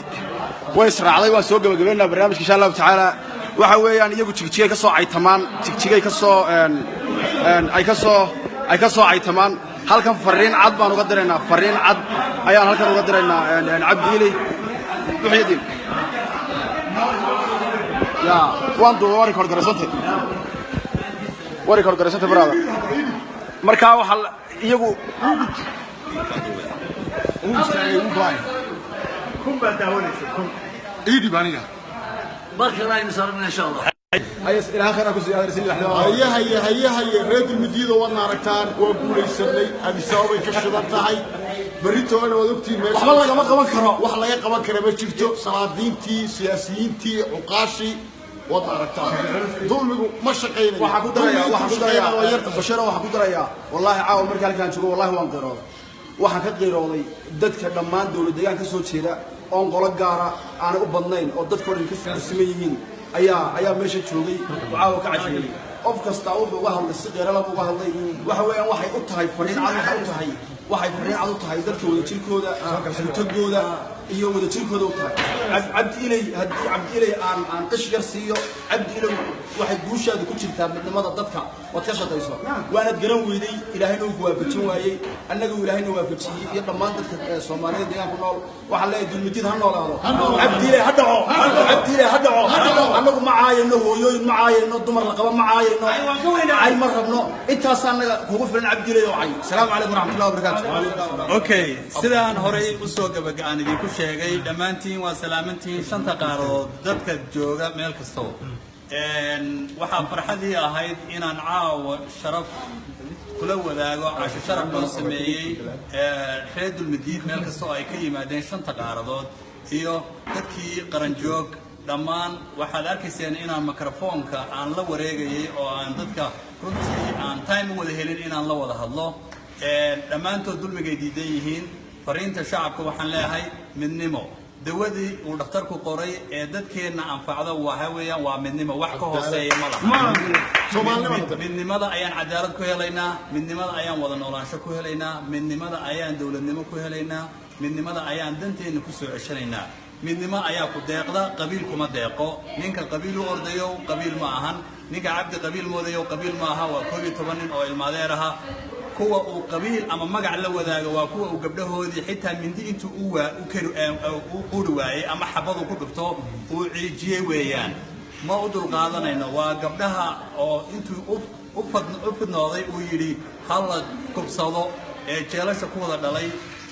Way israacday, waan soo gabagabeynaa barnaamijka insha Allahu tacaala. Waxa weeyaan iyagu Jigjigay ka soo caytamaan, Jigjigay ka soo ay ka soo caytamaan. Halkan fariin cad baan uga diraynaa, fariin cad ayaan halkan uga diraynaa Cabdiiley Muxyidiin. Ya waan duuba, waa record garaysantay, waa record garaysantay brother. Marka waxa iyagu kun baa daawanaysa, kun iidhib aniga. Markale aynu saragna insha Allah. Haye haye haye haye, reer Dulmudiyada waadna aragtaan, waa guulaysanay. Addis Ababay ka shidan tahay, beritoona waad ogtihiin meesha. Waxba lagama qaban karo. Wax laga qaban kara ma jirto. Salaadiintii, siyaasiyiintii, cuqaashii waadna aragtaan, dulmigu ma shaqaynayo. Waxaan ku darayaa, Bashiro, waxaan ku darayaa, wallaahi caawa marka halkaan joogo wallaahi waan qirooday. Waxaan ka qirooday dadka dhammaan dowlad deegaan ka soo jeeda oon qolo gaara aanay u badnayn oo dadkoo dhan ka siman yihiin ayaa meesha joogay oo caawa ka casheeyey. Qof kasta wuxuu uga hadlay si qeeralaba uga hadlay. Waxa weeyaan waxay u tahay fariin cad, waxay u tahay, waxay fariin cad u tahay dadka wadajirkooda, isutagooda iyo wadajirkooda u tahay. Cabdi Ilay, haddii Cabdi Ilay aan qish yar siiyo, Cabdi Ilay, waxay guushaadu ku jirtaa midnimada dadka waad ka shaqayso. Waanad garan weyday, Ilaahayna uu ku waafajin waayey, annaga Ilaahayna waafajiyey iyo dhammaan dadka Soomaalida deegaan ku nool. Waxaan leeyahay Dulmidid ha noolaado, Cabdi Ilay ha dhaco, Cabdi Ilay ha dhaco. Annagu ma caayano hooyooyin, ma caayano dumar la qabo, ma caayano cay, ma rabno. Intaasaa annaga kugu filan Cabdi Ilay oo cay. Asalaamu calaykum waraxmatullahi wabarakaatu. Okay, sidaan horay usoo gabaga aan idinku sheegay, dhammaantiin waa salaamantihiin shanta qaaradood dadka jooga meel kastaba. Waxaa farxadii ahayd inaan caawa sharaf kula wadaago casho sharaf loo sameeyey reer Dulmadiid meel kasta oo ay ka yimaadeen shanta qaaradood iyo dadkii qaranjoog dhammaan. Waxaad arkayseen inaan mikrofoonka aan la wareegayay oo aan dadka runtii aan time u wada helin inaan la wada hadlo. Dhammaantood dulmigay diidan yihiin. Fariinta shacabka waxaan leeyahay midnimo. Dawadii uu dhakhtarku qoray ee dadkeenna anfacda waxa weeyaan waa midnimo, wax ka hooseeya ma laha. Midnimada ayaan cadaalad ku helaynaa, midnimada ayaan wada noolaansho ku helaynaa, midnimada ayaan dowladnimo ku helaynaa, midnimada ayaan danteenna ku soo ceshanaynaa. Midnimo ayaa ku deeqda, qabiil kuma deeqo. Ninka qabiil u ordayow qabiil ma ahan, ninka Cabdi qabiil moodayow qabiil ma aha. Waa 11 nin oo ilmaadeer aha. Kuwa uu qabiil ama magac la wadaago waa kuwa uu gabdhahoodii xitaa mindi intuu u waa u kari u quri waayey ama xabadu ku dhufto uu ciijiyey weeyaan. Ma u dulqaadanayno. Waa gabdhaha oo intuu u u fidnooday uu yidhi ha la kubsado ee jeelasha ku wada dhalay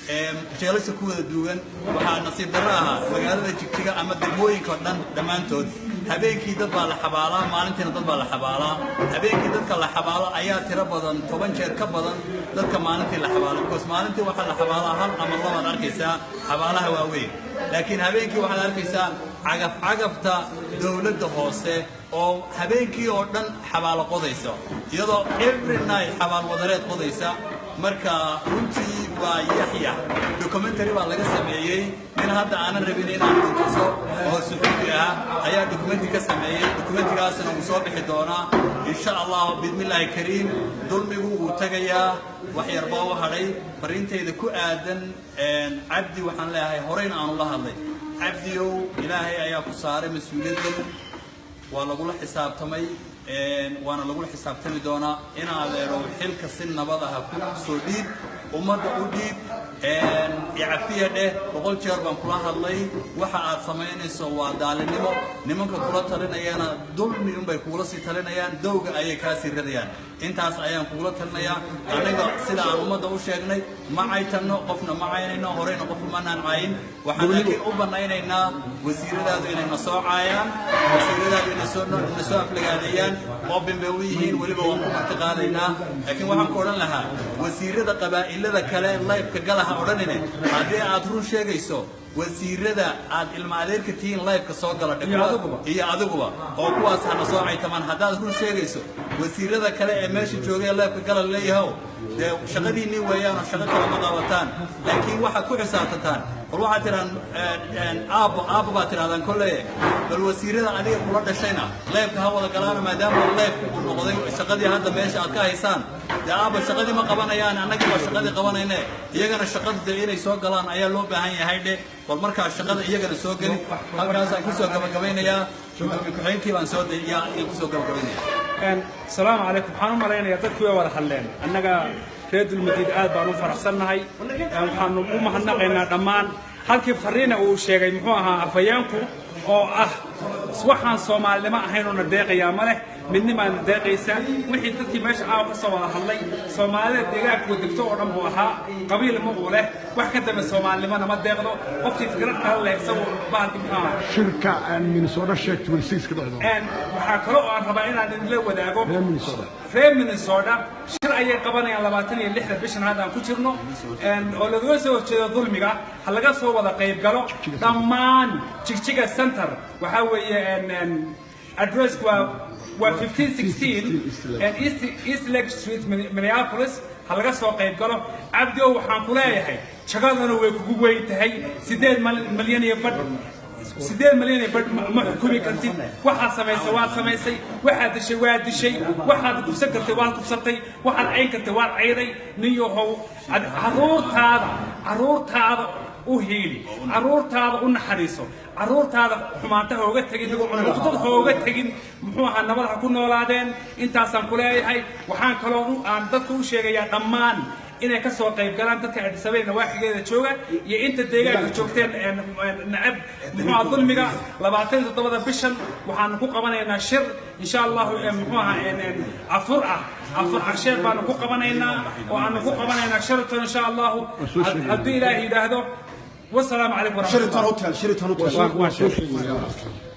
ee jeelasha ku wada duugan. Waxaa nasiib darro ahaa magaalada Jigjiga ama degmooyinka dhan dhammaantood habeenkii dad baa la xabaalaa, maalintiina dad baa la xabaalaa. Habeenkii dadka la xabaalo ayaa tiro badan, 10 jeer ka badan dadka maalintii la xabaalo, because maalintii waxaa la xabaalaa hal ama labaad arkaysaa xabaalaha waaweyn, laakiin habeenkii waxaad arkaysaa cagaf cagafta dowladda hoose oo habeenkii oo dhan xabaalo qodaysa, iyadoo every night xabaal wadareed qodaysa. Marka runtii waa yaxyax. Documentary baa laga sameeyey, nin hadda aanan rabin inaan tuso oo suxufi ah ayaa documentary ka sameeyey. Documentigaasna wuu soo bixi doonaa insha Allah biidnillaahi kariim. Dulmigu wuu tagayaa, wax yar baa u hadhay. Fariintayda ku aadan Cabdi waxaan leeyahay, horeyna aanu la hadlay, Cabdiyow, Ilaahay ayaa ku saaray mas-uuliyaddan, waa lagula xisaabtamay, waana lagula xisaabtami doonaa. In adeerow xilka si nabad ah ku soo dhiib, ummadda u dhiib, icafiya dheh. 100 jeer baan kula hadlay. Waxa aad samaynayso waa daalinimo. Nimanka kula talinayana dulmi unbay kugula sii talinayaan, dowga ayay kaa sii radayaan. Intaas ayaan kugula talinayaa. Annaga sida aan ummadda u sheegnay ma caytanno, qofna ma caynayno, horeyna qof umanaan caayin. Waxaan laakiin u banaynaynaa wasiiradaadu inay na soo caayaan, wasiiradaadu inay soo na soo aflagaadeeyaan oo bimbe u yihiin, weliba waan ku marti qaadaynaa. Laakiin waxaan ku odhan lahaa wasiirada qabaa'ilada kale live-ka galaha odhanine, haddii aad run sheegayso wasiirada aad ilma adeerka tihiin live-ka soo gala iyo adiguba, oo kuwaas hana soo caytamaan haddaad run sheegayso. Wasiirada kale ee meesha joogay ee live-ka gala leeyahow, dee shaqadiinnii weeyaanoo shaqo kale ma qabataan, laakiin waxaad ku xisaabtataan, bal waxaad tidhahaan aabbo, aabbo baad tidhahdaan kolleye, bal wasiirada adiga kula dhashayna live-ka ha wada galaano, maadaama live-ku uu noqday shaqadii hadda meesha aad ka haysaan. Dee aabba, shaqadii ma qabanayaan, annagii baa shaqadii qabanayne, iyagana shaqada dee inay soo galaan ayaa loo baahan yahay dhe. Bal markaa shaqada iyagana soo geli. Halkaasaan kusoo gabagabaynayaa. Gudoomiye ku-xigeenkii baan soo yaa kusoo gabagabaynaya. Asalaamu calaykum. Waxaan u malaynayaa dadkii way wada hadleen. Annaga reer Dulmadiid aad baan u faraxsannahay. Waxaanu u mahadnaqaynaa dhammaan halkii fariina uu sheegay muxuu ahaa afhayeenku oo ah waxaan Soomaalinimo ahaynoo deeqayaa ma leh, midnimaana deeqaysa. Wixii dadkii meesha caawa ka soo wada hadlay Soomaalida deegaanku degto oo dhan buu ahaa, qabiil ma uu leh, wax ka dambe Soomaalinimona ma deeqdo. Qofkii fikrad kale leh isagu bahalki muxuu ahaa Shirka aan Minnesota sheeg 26 ka dhacdo. Waxaa kale oo aan rabaa inaan idinla wadaago reer Minnesota. Reer Minnesota shir ayay qabanayaan 26-da bishan hadda aan ku jirno oo lagaga soo horjeedo dulmiga. Ha laga soo wada qayb galo dhammaan. Jigjiga Center waxaa weeye address waa 1516 and East Lake Street, Minneapolis. Ha laga soo qayb galo. Cabdiow, waxaan ku leeyahay jagadana way kugu weyn tahay. 8 malyan iyo badh, 8 malyan iyo badh ma xukumi kartid. Waxaad samaysay waad samaysay, waxaad dishay waad dishay, waxaad kufsan kartay waad kufsatay, waxaad cayn kartay waad cayday. Nin yahow, carruurtaada, carruurtaada u hiili, carruurtaada u naxariiso, carruurtaada xumaanta ha oga tegin, cuqdad ha oga tegin, muxuu ahaa, nabad ha ku noolaadeen. Intaasaan ku leeyahay. Waxaan kaloo aan dadka u sheegayaa dhammaan inay ka soo qayb galaan dadka Addis Ababa nawaaxigeeda jooga iyo inta deegaanka joogteen nacab muxuu ahaa dulmiga. 27-da bishan waxaanu ku qabanaynaa shir insha Allahu, muxuu ahaa, afur ah, afur carsheed baanu ku qabanaynaa oo aanu ku qabanaynaa Sheraton insha Allahu, haddii Ilaahay yidhaahdo. Wasalaamu calaykum. Sheraton Hotel, Sheraton Hotel.